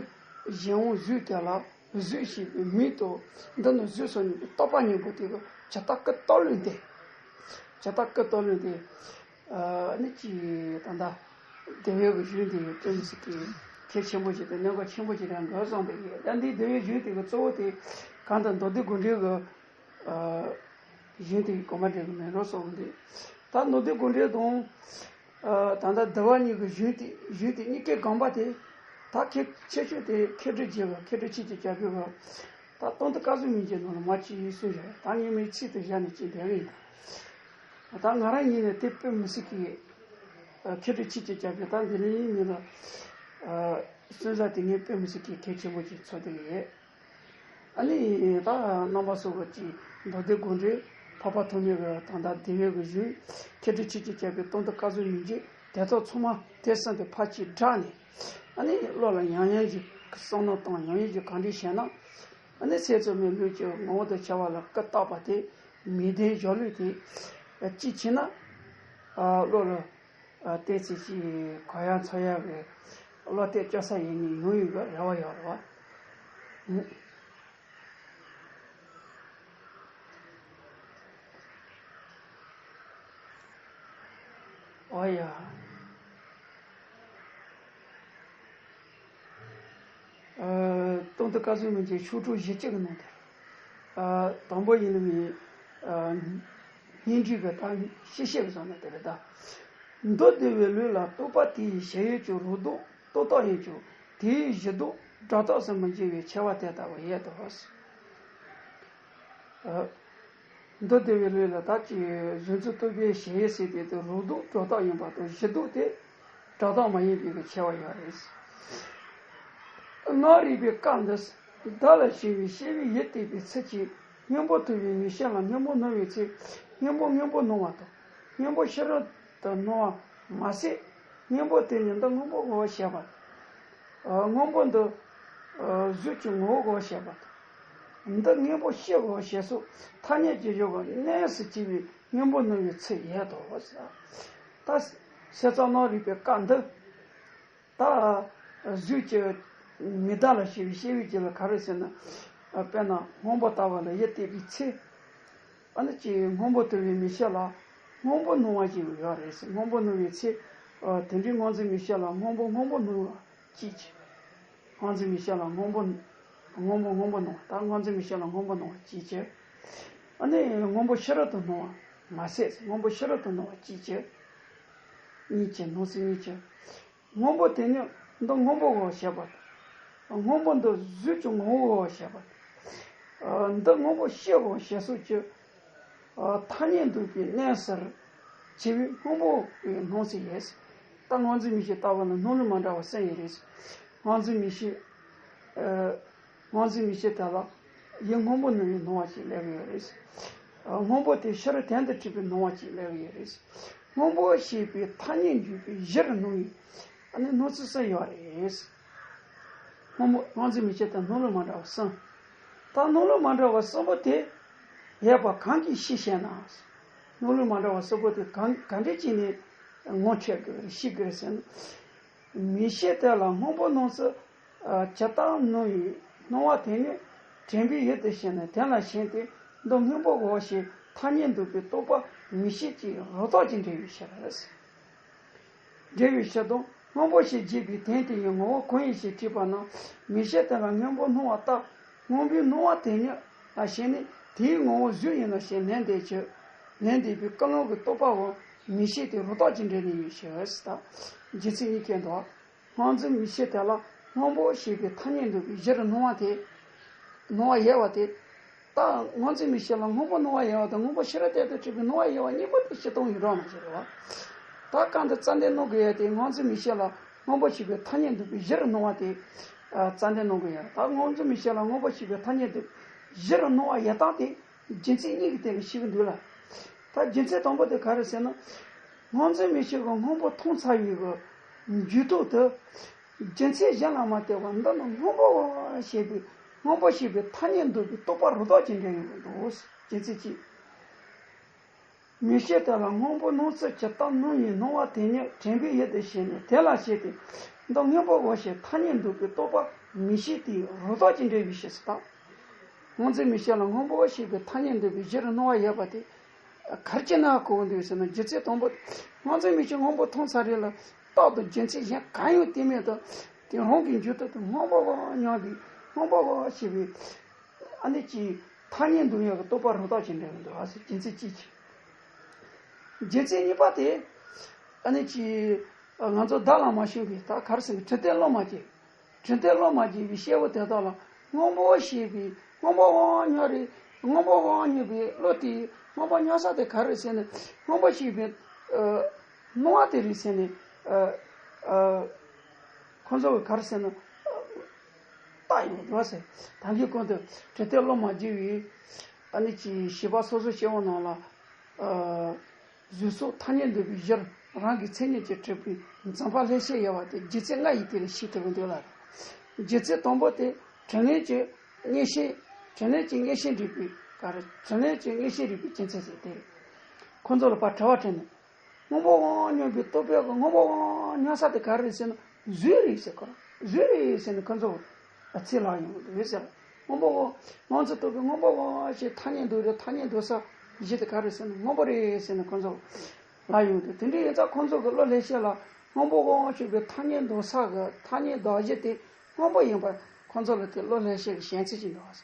གཞན་དབང་གཟུགས་དེ་ལ་གཟུགས་ཞེས་པའི་མིག་ཏུ་འདི་ནི་གཟུགས་སོ་སྙམ་པའི་རྟོག་པ་གཉིས་པོ་དེ་གི་ཇི་ལྟ་ཀུན་བརྟགས་ལུགས་འདི། ཇི་ལྟ་ཀུན་བརྟགས་ལུགས་འདི། ཨ་ནི་ཅི་ད་ལྟ་དེ་བས་གི་གཞུང་དེ་གི་དཔེ་མི་སྲིད་ཀྱི་གལ་ཆེན་པོ་ཞིག་དང་གནད་འགག་ཆེན་པོ་ཞིག་རང་འགོ་བཟུང་བའི་ཡོད། ད་འདི་དེ་བས་གཞུང་དེ་གི་གཙོ་བོ་དེ་གང་ལྟར་མདོ་སྡེ་དགོངས་འགྲེལ་གི་ཨ་གཞུང་དེ་གི་གོ་མ་འགྲེལ་གི་མེ་རོ་སོགས་འདི་ད་མདོ་སྡེ་དགོངས་འགྲེལ་དང་ཨ་ད་ལྟ་འདི་བ་གཉིས་གི་གཞུང་དེ་གཞུང་དེ་གཉིས་ཀའི་དགོངས་པ་དེ་ད་ཁྱད་ཆེ་ཤོས་དེ་མཁས་གྲུབ་རྒྱལ་བ་མཁས་གྲུབ་ཆོས་ཀྱི་རྒྱལ་པོའི་གི་ད་དོན་དུ་བཀའ་ཟུར་མིན་གྱི་ནང་ལ་མ་ཅི་ཡིན་གསུངས་བཞག་ད་ངས་མི་ཚིག་ཏུ་བཞག་ནས་ཅི་འདེབས་ཡིན། ད་ང་རང་ཉིད་ནས་དེ་དཔེ་མི་སྲིད་ཀྱི་ མཁས་གྲུབ་ཆོས་ཀྱི་རྒྱལ་པོས་ད་འདི་རིང་ཉིན་ལ་གསོལ་ཟ་དེ་ངས་དཔེ་མི་སྲིད་ཀྱི་གལ་ཆེན་པོ་ཅིག་ཚོར་བསྡད་ཡོད། ཨ་ནི་ད་རྣམ་པ་ཚོ་གི་ཅིག་མདོ་སྡེ་དགོངས་འགྲེལ་འཕགས་པ་ཐོགས་མེད་ཀྱི་དོན་དག་འདི་བའི་གི་གཞུང་མཁས་གྲུབ་ཆོས་ཀྱི་རྒྱལ་པོའི་དོན་དུ་བཀའ་ཟུར་མི་འགྱུར་དེ་དག་ཚང་མ་དེ་གསུམ་དེ་ཕར་ཅིག་བསྒྲགས་ནས། ཨ་ནི་བློ་ལ་ཡང་ཡང་ཞིག་བསམ་བློ་བཏང་ཡང་ཡང་ཞིག་གང་འདྲ་བྱས་ན། ཨ་ནི་ཚེ་གཙོ་མའི་ལུས་ཀྱི་ངོ་བོ་དང་བྱ་བ་ལ་སྐུ་བལྟ་བ་དེ་མི་ལྡན་སྦྱོར་ལུས་དེ་གཅིག་བྱས་ན། བློ་ལ། ཨ་ཏོག་ཙམ་ཅིག་གོ་ཡ་འཚོ་ཡ་གི་བློ་གཏད་བཅོལ་ས་ཡིན་ནི་ཡོང་ཡོད་པའི་རེ་བ་ཡོད་རེད་བ། ཨོ་ཡ། ཨ་སྟོང་དུ་བཀའ་ཟུར་མི་འགྱུར་ཤོག་གྲངས་བཞི་བཅུ་གི་ནང་དུ། ཨ་དང་པོ་ཡིན་ནི། ཨ་སྙན་བརྒྱུད་ཀྱི་ད་ཤེས་བཤད་ཀྱི་བཟོ་ན་དེ་རེད་ད། མདོ་སྡེ་པའི་ལུགས་ལ་རྟོག་པ་དེའི་གཞལ་ཡས་ཀྱི་རོ་བཟློག་རྟོག་བཏགས་ཡིན་ཀྱང་དེའི་གཞི་ལྡོག་སྒྲ་རྟག་ཟིན་པར་འགྱུར་བའི་ཁྱད་པར་དེ་ལྟ་བུ་ཡོད་དོ། ཨ་མདོ་སྡེ་པའི་ལུགས་ལ་ད་ཅི་གཟུགས་མཚོན་རྟོག་པའི་གཞལ་ཡས་ཟེར་དེ་དེ་རོ་བཟློག་སྒྲ་རྟག་ཡིན་པ་དང་གཞི་ལྡོག་དེ་སྒྲ་རྟག་མ་ཡིན་པའི་གི་ཁྱད་པར་ཡོད་རེད། སྔགས་རིག་པའི་བཀའ་འདི། བདག་ལ་ཞེན་པའི་སྐྱེ་བོས་ཡིད་གཏད་པའི་ཚུལ་གྱིས་སྙིང་པོ་དུ་བའི་མིག་ཤེས་ལ་སྙིང་པོ་སྣང་བའི་ཚེ་སྙིང་པོ་སྔོན་པོ་སྣང་བ་དང་། སྔོན་པོ་ཕྱི་རོལ་དུ་སྣང་བ་མ་ཟད། སྔོན་པོ་དེ་ཉིད་འདི་སྔོན་པོ་གོ་བར་བྱེད་པ། སྔོན་པོ་འདི་གཟུགས་ཀྱི་ངོ་བོ་གོ་བར་བྱེད་པ་དང་། འདི་སྔོན་པོ་ཕྱི་གོ་བར་བྱེད་སོགས་ཐ་སྙད་ཀྱི་སྦྱོར་བ་གནས་སུ་གྱེས་པའི་སྔོན་པོ་སྣང་བའི་ཚུལ་ཡོད་དོ། ད་ཞེས་སོགས་སྔགས་རིག་པའི་བཀའ་འདི། ད་གཟུགས་ཀྱི་མིག་བདག་ལ་ཞེན་པའི་སྐྱེ་བོའི་རྒྱུད་ལ་ག་རེ་ཟེར་ན། དཔེར་ན་སྔོན་པོ་ལྟ་བ་ལ་ཡིད་གཏད་པའི་ཚེ། ཨ་ནི་ཅིག་སྔོན་པོ་དུ་བའི་མིག་ཤེས་ལ་སྔོན་པོ་སྣང་བ་ཞིག་ཡོད་རེད་ཟེར། སྔོན་པོ་སྣང་བའི་ཚེ། དེ་འདྲའི་སྔོ་འཛིན་མིག་ཤེས་ལ་སྔོན་པོ་སྔོན་པོ་སྣང་བ་གཅིག་བྱས། སྔོ་འཛིན་མིག་ཤེས་ལ་སྔོན་པོ་སྔོན་པོ་སྔོན་པོ་སྣང་བ། ད་སྔོ་འཛིན་མིག་ཤེས་ལ་སྔོན་པོ་སྣང་བ་གཅིག་བྱས། ཨ་ནི་སྔོན་པོ་ཕྱི་རོལ་དུ་སྣང་བ་མ་ཟད་ཟེར། སྔོན་པོ་ཕྱི་རོལ་དུ་སྣང་བ་གཅིག་བྱས། གཉིས་བྱས། སྣང་ཚུལ་གཉིས་བྱས། སྔོན་པོ་དེ་ནི་འདི་སྔོན་པོ་གོ་བར་བྱེད་པ་དང་། སྔོན་པོ་འདི་གཟུགས་ཀྱི་ངོ་བོ་གོ་བར་བྱེད་པ་དང་། འདི་སྔོན་པོ་ཕྱི་གོ་བར་བྱེད་སོགས་ཀྱི་ཐ་སྙད་འདོགས་པའི་གནས་སུ་གྱེས་པའི་སྔོན་པོ་ཡི་སྣང་ཚུལ་ཡིན། ད་སྔོ་འཛིན་མིག་ཤེས་ལྟ་བུ་ལ་སྣང་ལུགས་མ་འདྲ་བ་གསུམ་ཡོད་རེད། སྔོ་འཛིན་མིག་ཤེས། སྔོ་འཛིན་མིག་ཤེས་དེ་ལ་ཡིད་སྔོན་པོ་སྣང་བའི་སྣང་བ་ཞིག་སླེབས་ཡོད་རེད། སྔོན་པོ་དེ་ཕྱི་རོལ་དོན་དུ་གྲུབ་པའི་སྣང་བ་ཞིག་སླེབས་ཡོད་རེད། སྔོན་པོ་ཞེས་པའི་ཐ་སྙད་འཇུག་པའི་གཞིར་སྣང་བའི་ཨ་ནི་སྣང་ཚུལ་གསུམ་ཡོད་རེད། སྔོན་པོ་སྔོ་འཛིན་མིག་ཤེས་དང་སྣང་ལུགས་མ་འདྲ་བ་གསུམ། ད་སྣང་ལུགས་མ་འདྲ་བ་གསུམ་པོ་དེ་ཡོད་པ་གང་གིས་ཤེས་ཤེ་ན། སྣང་ལུགས་མ་འདྲ་བ་གསུམ་པོ་དེ་གང་ག་འདྲས་བྱས་ནས་ངོ་འཕྲོད་དགོས་རེད་ཤེས་དགོས་རེད་ཟེར་ན། མིག་ཤེས་དེ་ལ་སྔོན་པོ་སྣང་ཚུལ། ཇི་ལྟར་སྣང་བའི་སྣང་བ་དེ་ནི་དྲན་པའི་ཡུལ་དུ་བྱས་ནས་དོན་ལ་ཞེན་ཏེ་འདི་སྔོན་པོ་གོ་ཞེས་ཐ་སྙད་འདོགས་པའི་རྟོག་པ་མིག་ཤེས་ཀྱི་རོ་ཐོག་གིས་འབྲེལ་བའི་ཕྱིར། འབྲེལ་བའི་ཕྱིར་དང་སྔོན་པོ་ཞེས་བརྗོད་པའི་དོན་དེ་ཡི་ངོ་བོ་གང་ཡིན་ཞེས་དྲིས་པ་ན། མིག་ཤེས་དེ་ལ་སྔོན་པོ་སྣང་བ་ལྟར་སྔོན་པོའི་སྣང་བ་དེ་ཉིད་ལ་ཞེན་ནས་དེའི་ངོ་བོ་གཟུགས་ཡིན་ནོ་ཞེས་ལན་འདེབས་ཀྱི། ལན་འདེབས་པའི་ཀུན་སློང་གི་རྟོག་པའམ་མིག་ཤེས་དེ་རོ་ཐོག་གིས་འབྲེལ་ནས་ཡོད་ཕྱིར་ཟེར། རྒྱུ་མཚན་གཉིས་ཀྱིས་འདོད། སྔོ་འཛིན་མིག་ཤེས་དེ་ལ་སྔོན་པོ་ཞེས་པའི་ཐ་སྙད་འདོགས་པའི་གཞིར་སྣང་བ་དེ། སྣང་བ་ཡོད་པ་དེ། ད་སྔོ་འཛིན་མིག་ཤེས་ལ་སྔོན་པོ་སྣང་བ་ཡོད་པ་དང་སྔོན་པོ་ཕྱི་རོལ་དོན་དུ་གྲུབ་པའི་སྣང་བ་ཡོད་པ་གཉིས་པོ་དེ་སྤྱིར་བཏང་ཡིན་རོགས་གནང་ཞེས་རེད་བ། ད་གང་དུ་རྩ་འདི་སྣང་གི་ཡོད་དེ་སྔོ་འཛིན་མིག་ཤེས་ལ་སྔོན་པོ་ཞེས་པའི་ཐ་སྙད་འདོགས་པའི་གཞིར་སྣང་བ་དེ། རྩ་འདི་སྣང་གི་ཡོད། ད་སྔོ་འཛིན་མིག་ཤེས་ལ་སྔོན་པོ་ཞེས་པའི་ཐ་སྙད་འདོགས་གཞིར་སྣང་བ་ཡོད་སྟངས་དེ། རྒྱུ་མཚན་གཉིས་ཀྱི་སྟེང་ནས་ཤེས་ཀྱི་འདུག་ལ། ད་རྒྱུ་མཚན་དང་པོ་དེ་ག་རེ་ཟེར་ན། སྔོ་འཛིན་མིག་ཤེས་ཀྱིས་སྔོན་པོ་མཐོང་ཚར་བའི་གི་འཇུག་ལྡོག་དེ། རྒྱུ་མཚན་གཞན་ལ་མ་ལྟོས་པར་འདི་ནི་སྔོན་པོའོ་ཞེས་པའི་སྔོན་པོ་ཞེས་པའི་ཐ་སྙད་འདོགས་པའི་རྟོག་པ་རོ་ཐོག་གིས་འབྲེལ་ཡོང་གི་འདུག་རྒྱུ་མཚན་གཅིག་མིག་ཤེས་དེ་ལ་སྔོན་པོ་སྣང་ཚུལ་ཇི་ལྟར་སྣང་བའི་སྣང་བ་དེ་ཉིད་དྲན་པའི་ཡུལ་དུ་བྱས་ནས་དོན་ལ་བྱེད་དེ། འདི་སྔོན་པོའོ་ཞེས་ཐ་སྙད་འདོགས་པའི་རྟོག་པ་མིག་ཤེས་དེའི་རོ་ཐོག་གིས་འབྲེལ་བའི་ཕྱིར་ཟེར་ད། སྔོ་འཛིན་མིག་ཤེས་ལ་སྔོན་པོ་ཞེས་པའི་ཐ་སྙད་འདོགས་པའི་གཞིར་སྣང་བ་ཡོད་པ་དེ། ག་རེ་བྱས་ན་གོ་གི་འདུག་ཟེར་ན་རྒྱུ་མཚན་དང་པོ། སྔོ་འཛིན་མིག་ཤེས་སྔོན་པོ་མཐོང་ཚར་རེད་ལ། རྟག་ཏུ་རྒྱུ་མཚན་གཞན་གང་ཡང་བསྟན་མེད་དུ། དེ་རང་གི་འཇུག་ལྡོག་ཏུ་སྔོན་པོའོ་སྙམ་པའི་སྔོན་པོའོ་ཞེས་པའི། ཨ་ནི་ཅིག་ཐ་སྙད་འདོགས་ཡག་གི་རྟོག་པ་རོ་ཐོག་གིས་འབྲེལ་གི་འདུག་ཨ་ཟེར་རྒྱུ་མཚན་གཅིག་གིས། རྒྱུ་མཚན་གཉིས་པ་དེ། ཨ་ནི་ཅིག་ང་ཚོ་བདག་ལ་མ་ཞེན་པའི་ད་ག་རེ་ཟེར་ན་དྲི་དོན་བློ་མ་སྐྱེས། དྲི་དོན་བློ་མ་སྐྱེས་པའི་སྐྱེ་བོ་དེ་དག་ལ་སྔོན་པོ་ཞེས་པའི་སྔོན་པོའོ་སྙམ་རེད། སྔོན་པོའོ་སྙམ་པའི་བློ་དེ་སྔོན་པོ་སྙམ་ས་དེ་ག་རེ་ཟེར་ན་སྔོན་པོ་ཞེས་པའི། ཨ། སྣང་བ་དེ་རེད་ཟེར་ནས་ཨ་ཨ་ཁོ་ཚོ་གིས་ག་རེ་ཟེར་ན་བཏགས་ཡོང་འདུག་ཟེར། ད་གིན་གོང་དུ་དྲི་དེ་བློ་མ་བསྒྱུར་བའི་ཨ་ནི་ཅིག་བྱིས་པ་སོ་སོའི་སྐྱེ་བོ་རྣམས་ལ་ཨ། གཟུགས་སོགས་ཐ་སྙད་འདོགས་པའི་གཞིར་རང་གི་མཚན་ཉིད་ཀྱིས་གྲུབ་པའི་འཛིན་པ་ལྷན་སྐྱེས་ཡོད་པ་དེ་སྒྱུ་རྩལ་ལྔ་ཡིས་དེ་ལས་ཤེས་ཐུབ་ཀྱི་འདུག་ལ། སྒྱུ་རྩལ་དང་པོ་དེ་དྲི་ལན་གྱི་མངོན་ཤེས། དྲི་ལན་གྱི་མངོན་ཤེས་འགྲིག་པའི་ག་རེ། དྲི་ལན་གྱི་མངོན་ཤེས་རིག་པའི་སྒྱུ་རྩལ་ཟེར་དེ་རེད། ཁོ་ཚོ་ལ་ཕར་དྲི་བ་དྲིས་ནས། སྔོན་པོ་དབང་སྙོམས་པའི་རྟོག་པའི་སྔོན་པོ་དབང་སྙོམས་ས་དེ་ག་རེ་རེད་ཟེར་ན་གཟུགས་རེད་ཟེར། ཁོ་རང་གཟུགས་རེད་ཟེར་ནས་ཁོ་ཚོ་ཚིག་ལ་ཡོང་གི་འདུག་ཟེར། སྔོན་པོ་དབང་། སྔོན་ཚེ་རྟོག་པའི་སྔོན་པོ་དབང་ཞེས་ཐ་སྙད་འདོགས་རེད། ཐ་སྙད་འདོགས་ས་གཞི་དེ་ག་རེ་ཟེར་ན་སྔོན་པོ་རེད་ཟེར་ནས་ཁོ་ཚོ་ལ་ཡོང་གི་འདུག་དེ་འདྲ་ཡིན་ཙང་ཁོ་ཚོ་གི་བློ་ལྷན་སྐྱེས་ལ་སྔོན་པོ་དབང་སྙོམས་པའི་ཐ་སྙད་འདོགས་ས་གི་ཐ་སྙད་འདོགས་གཞི་དེ་སྔོན་པོ་ཡིན་པར་ཁོ་ཚོ་ལ་དེ་བློ་ལྷན་སྐྱེས་ཀྱི་ཞེན་ཚུལ་ཅིག་འདུག་ཟེར།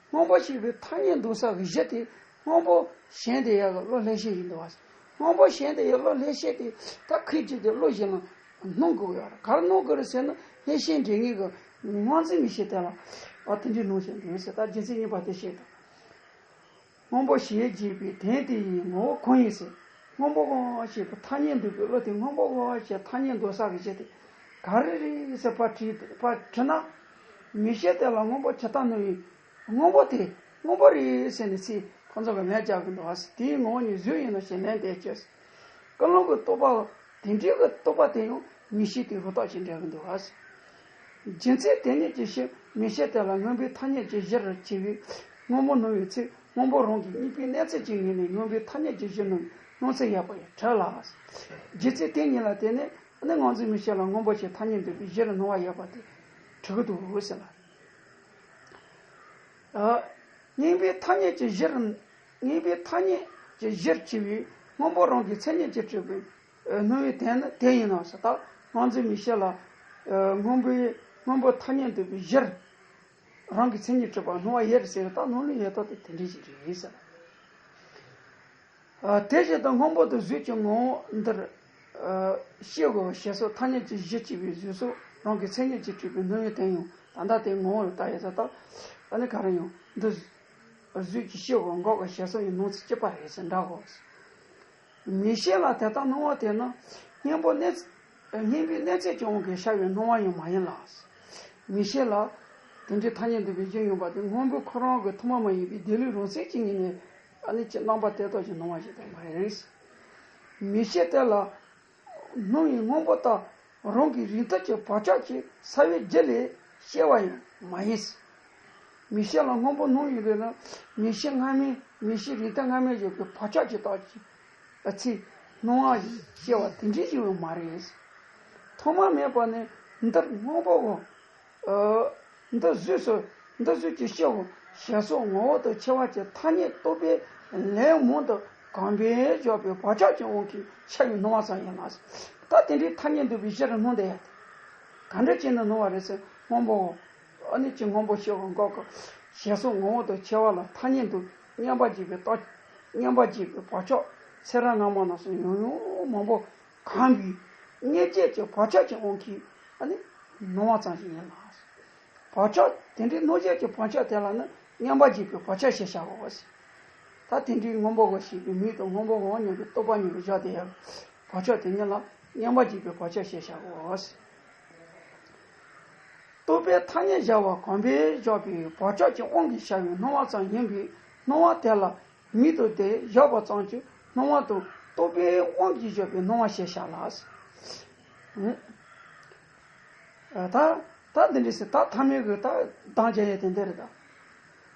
སྔོན་པོ་ཞེས་པའི་ཐ་སྙད་འདོགས་ས་གི་གཞི་དེ་སྔོན་པོ་ཞེན་བསྡད་ཡག་གི་བློ་ལྷན་སྐྱེས་ཡིན་འདུག་བ། སྔོན་པོ་ཞེན་བསྡད་ཡག་བློ་ལྷན་སྐྱེས་དེ་ད་ཁོས་ཅིག་དེ་བློ་གཞན་ལ་སྣང་དགོས་ཡོད་རེད། ག་རེ་སྣང་དགོས་རེད་ཟེར་ན་ལྷན་སྐྱེས་འབྲེལ་ངེས་ཀྱི་སྔོ་འཛིན་མིག་ཤེས་དེ་ལ་ཨ་དེ་འདྲའི་སྣང་ཞིག་འདུག་ཟེར། ད་རྒྱུ་མཚན་གཉིས་པ་དེ་བཤད་དང་། སྔོན་པོ་ཞེས་བགྱི་བའི་དོན་དེ་ཡི་ངོ་བོ་གང་ཡིན་ཟེར། སྔོན་པོ་དབང་ཞེས་པའི་ཐ་སྙད་འདོགས་པའི་བློ་དེ་སྔོན་པོ་དབང་ཞེས་ཐ་སྙད་འདོགས་ས་གི་གཞི་དེ་ག་རེ་རེད་ཟེར་ཕར་དྲིས། ཕར་དྲིས་ན། མིག་ཤེས་དེ་ལ་སྔོན་པོ་ཇི་ལྟར་སྣང་བའི་སྔོན་པོ་དེ་སྔོན་པོ་རེད་ཟེར་ནས་ཚིག་ཁོ་ཚོ་གིས་ལན་རྒྱག་གི་འདུག་བ། དེའི་ངོ་བོ་ཉིད་གཟུགས་ཡིན་ནོ་ཞེས་ལན་འདེབས་བྱས། ཀུན་སློང་གི་རྟོག་པ་དེ་འདྲའི་གི་རྟོག་པ་དེ་ཡང་མིག་ཤེས་དེའི་རུ་ཐག་ཅིག་འབྲེལ་གི་འདུག་བ། རྒྱུ་མཚན་དེ་ཉིད་ཀྱི་ཕྱིར་མིག་ཤེས་དེ་ལ་སྔོན་པོའི་ཐ་སྙད་ཀྱི་གཞིར་བྱས་པའི་སྔོན་པོ་སྣང་བའི་ཚེ་སྔོན་པོ་རང་གི་གཉིས་པོའི་གནས་ཚུལ་གྱི་ངོས་ནས་སྔོན་པོའི་ཐ་སྙད་ཀྱི་གཞིར་སྣང་བའི་སྣང་ཚུལ་ཡོད་པ་ཡང་གྲུབ་ལ། རྒྱུ་མཚན་དེ་ཉིད་ལ་བརྟེན་ནས་ནི་སྔོ་འཛིན་མིག་ཤེས་ལ་སྔོན་པོ་ཞེས་ཐ་སྙད་འདོགས་པའི་གཞིར་སྣང་བ་ཡོད་པ་དེ་གྲུབ་ཀྱི་འདུག་ཟེར་ལ། ཨ། གཉིས་པོའི་ཐ་སྙད་ཀྱི་གཞིར། གཉིས་པོའི་ཐ་སྙད་ཀྱི་གཞིར་བྱས་པའི་སྔོན་པོ་རང་གི་མཚན་ཉིད་ཀྱིས་གྲུབ་པའི་སྣང་བའི་དོན་ནི་དེ་ཡིན་ནོ་ཟེར། ད་སྔོ་འཛིན་མིག་ཤེས་ལ་སྔོན་པོའི་སྔོན་པོ་ཐ་སྙད་འདོགས་པའི་གཞིར་རང་གི་མཚན་ཉིད་གྲུབ་པ་སྣང་བ་ཡོད་རེད་ཟེར། ད་སྣང་ལུགས་ཡོད་སྟངས་དེ་དེ་འདྲ་ཞིག་རེད་ཟེར། ཨ། དེ་བཞིན་དུ་སྔོན་པོ་དང་གཟུགས་ཀྱི་ངོ་བོ་འདིར། ཨ། ཤེས་དགོས་པའི་ཞེས་སོགས་ཐ་སྙད་ཀྱི་གཞི་བྱས་པའི་གཟུགས་སོགས་རང་གི་མཚན་ཉིད་ཀྱིས་གྲུབ་པའི་སྣང་བའི་དོན་ཡང་ད་ལྟ་དེའི་ངོ་བོ་ལ་བལྟ་ཡོད་ཙང་། ད་ཨ་ནི་ག་རེ་ཡང་འདི་གཟུགས་ཀྱི་ཤེས་དགོས་འགོག་གི་ཞེས་སོགས་ཡང་སྣང་ཚུལ་གཅིག་པ་རེད་ཟེར་འདྲ་གོ། མིག་ཤེས་ལ་དེ་ལྟར་སྣང་བ་དེ་ནི་སྔོན་པོ་གནས། སྔོན་པོའི་གནས་ཚད་ཀྱི་དབང་གིས་ཤར་བའི་སྣང་བ་ཡང་མ་ཡིན་ལ། མིག་ཤེས་ལ་དེ་འདྲའི་ཐ་སྙད་འདོགས་པའི་གཞི་ཡོད་པ་དེ་སྔོན་པོ་ཁོ་རང་གི་ཐོག་མ་མ་ཡིན་པའི་དེ་ལས་རང་མཚན་གྱི་ངོས་ནས་ཨ་ནི་ཅི་རྣམ་པ་དེ་དག་ཀྱང་སྣང་བ་ཞིག་ཏུ་མ་རེད། མིག་ཤེས་དེ་ལ་སྣང་བའི་སྔོན་པོ་དག་རང་གི་རིག་མཐུད་ཀྱི་བག་ཆགས་ཀྱིས་སད་པའི་རྒྱུ་ལས་སྐྱེ་བ་ཡང་མ་ཡིན། མིག་ཤེས་ལ་སྔོན་པོ་སྣང་ཡོད་པས་ན་མིག་ཤེས་སྔ་མའི་མིག་ཤེས་རིག་མཐུད་སྔ་མའི་ཡོད་པའི་བག་ཆགས་ཀྱི་རྟགས་ཀྱིས་ཨ་ཚིག་སྣང་བ་ཡིས་སྐྱེ་བ་དེ་འདྲའི་ཡོད་མ་རེད། ཐོག་མ་མེད་པ་ནས་འདིར་སྔོན་པོའོ། ཨ། འདི་གཟུགས་སོ། འདི་གཟུགས་ཀྱི་སྐྱེ་བོ་ཞེས་སོགས་ངོ་བོ་དང་ཕྱེ་བ་གྱི་ཐ་སྙད་རྟོག་པའི་ལན་མང་དུ་གོམས་པས་བཞག་པའི་བག་ཆགས་ཀྱི་དབང་གིས་ཤར་བའི་སྣང་བ་ཙམ་ཡིན་ལ། ད་དེ་འདྲའི་ཐ་སྙད་འདོགས་པའི་གཞིར་སྣང་དེ་ཡང་ག་འདྲ་བྱས་ནས་སྣང་བ་རེད་ཟེར། སྔོན་པོའོ། ཨ་ནི་ཅི་སྔོན་པོ་ཞེས་པ་འགོག་གི་ཞེས་སོགས་ངོ་བོ་དང་ཕྱེ་བ་ལ་ཐ་སྙད་འདོགས། མཉམ་པར་བརྗོད་པའི་རྟགས། མཉམ་པར་བརྗོད་པའི་བག་ཆགས་ཚེ་རབས་སྔ་མ་རྣམས་སུ་ཡང་ཡང་མང་པོ་གོམས་པའི་སྔོ་སྐྱེས་ཀྱི་བག་ཆགས་ཀྱི་དབང་གིས་ཨ་ནི་སྣང་བ་ཙམ་ཞིག་ཡིན་ལ། བག་ཆགས་དེ་འདྲའི་སྔོ་སྐྱེས་ཀྱི་བག་ཆགས་དེ་ལ་ནི་མཉམ་པར་བརྗོད་པའི་བག་ཆགས་ཞེས་བྱ་བའོ། ད་དེ་འདྲའི་སྔོན་པོའོ་ཞེས་པའི་མིང་དང་སྔོན་པོ་ངོ་བོ་མཉམ་པའི་རྟོག་པ་གཉིས་ཀྱིས་བཞག་དེ་ཡང་བག་ཆགས་དེ་ཉིད་ལ་མཉམ་པར་བརྗོད་པའི་བག་ཆགས་ཞེས་བྱ་བའོ། རྟོག་པའི་ཐ་སྙད་བཞག་པ་གོམས་པས་བཞག་པའི་བག་ཆགས་ཀྱི་དབང་གིས་ཤར་བའི་སྣང་བ་ཙམ་ཡིན་པས་སྣང་བ་དེ་ལ་མིང་དུ་དེ་བཞག་པ་ཙམ་གྱིས་སྣང་བ་དང་རྟོག་པའི་དབང་གིས་བཞག་པའི་སྣང་བ་ཞེས་བྱ་ལ། ད་ད་འདི་འདྲ་ཟེར། ད་ཐ་མའི་གི་ད་གདངས་རྒྱག་ཡས་དེ་འདི་རེད་ད།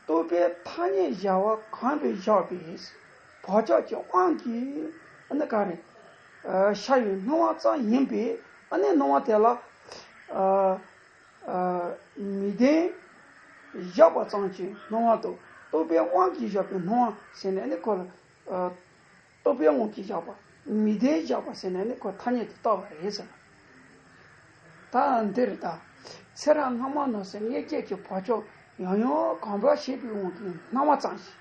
རྟོག་པའི་ཐ་སྙད་བཞག་པ་གོམས་པས་བཞག་པའི་བག་ཆགས་ཀྱི་དབང་གིས་ཨ་ནི་ག་རེ། ཨ། ཤར་བའི་སྣང་བ་ཙམ་ཡིན་པས་ཨ་ནི་སྣང་བ་དེ་ལ། ཨ། ཨ། མིང་དོན་བཞག་པ་ཙམ་གྱིས་སྣང་བ་དང་རྟོག་པའི་དབང་གིས་བཞག་པའི་སྣང་བ་ཟེར་ནས་ཨ་ནི་ཁོ་ལ། ཨ། རྟོག་པའི་དབང་གིས་བཞག་པ། མིང་དོན་བཞག་པ་ཟེར་ནས་ནི་ཁོ་ཐ་སྙད་དུ་བཏགས་པ་རེད་ཟེར། ད་འདིར་ད། ཚེ་རབས་སྔ་མ་རྣམས་སུ་སྔོ་སྐྱེས་ཀྱི་བག་ཆགས་ཡང་ཡང་གོམས་པ་བྱེད་པའི་དབང་གིས་སྣང་བ་ཙམ་ཞིག་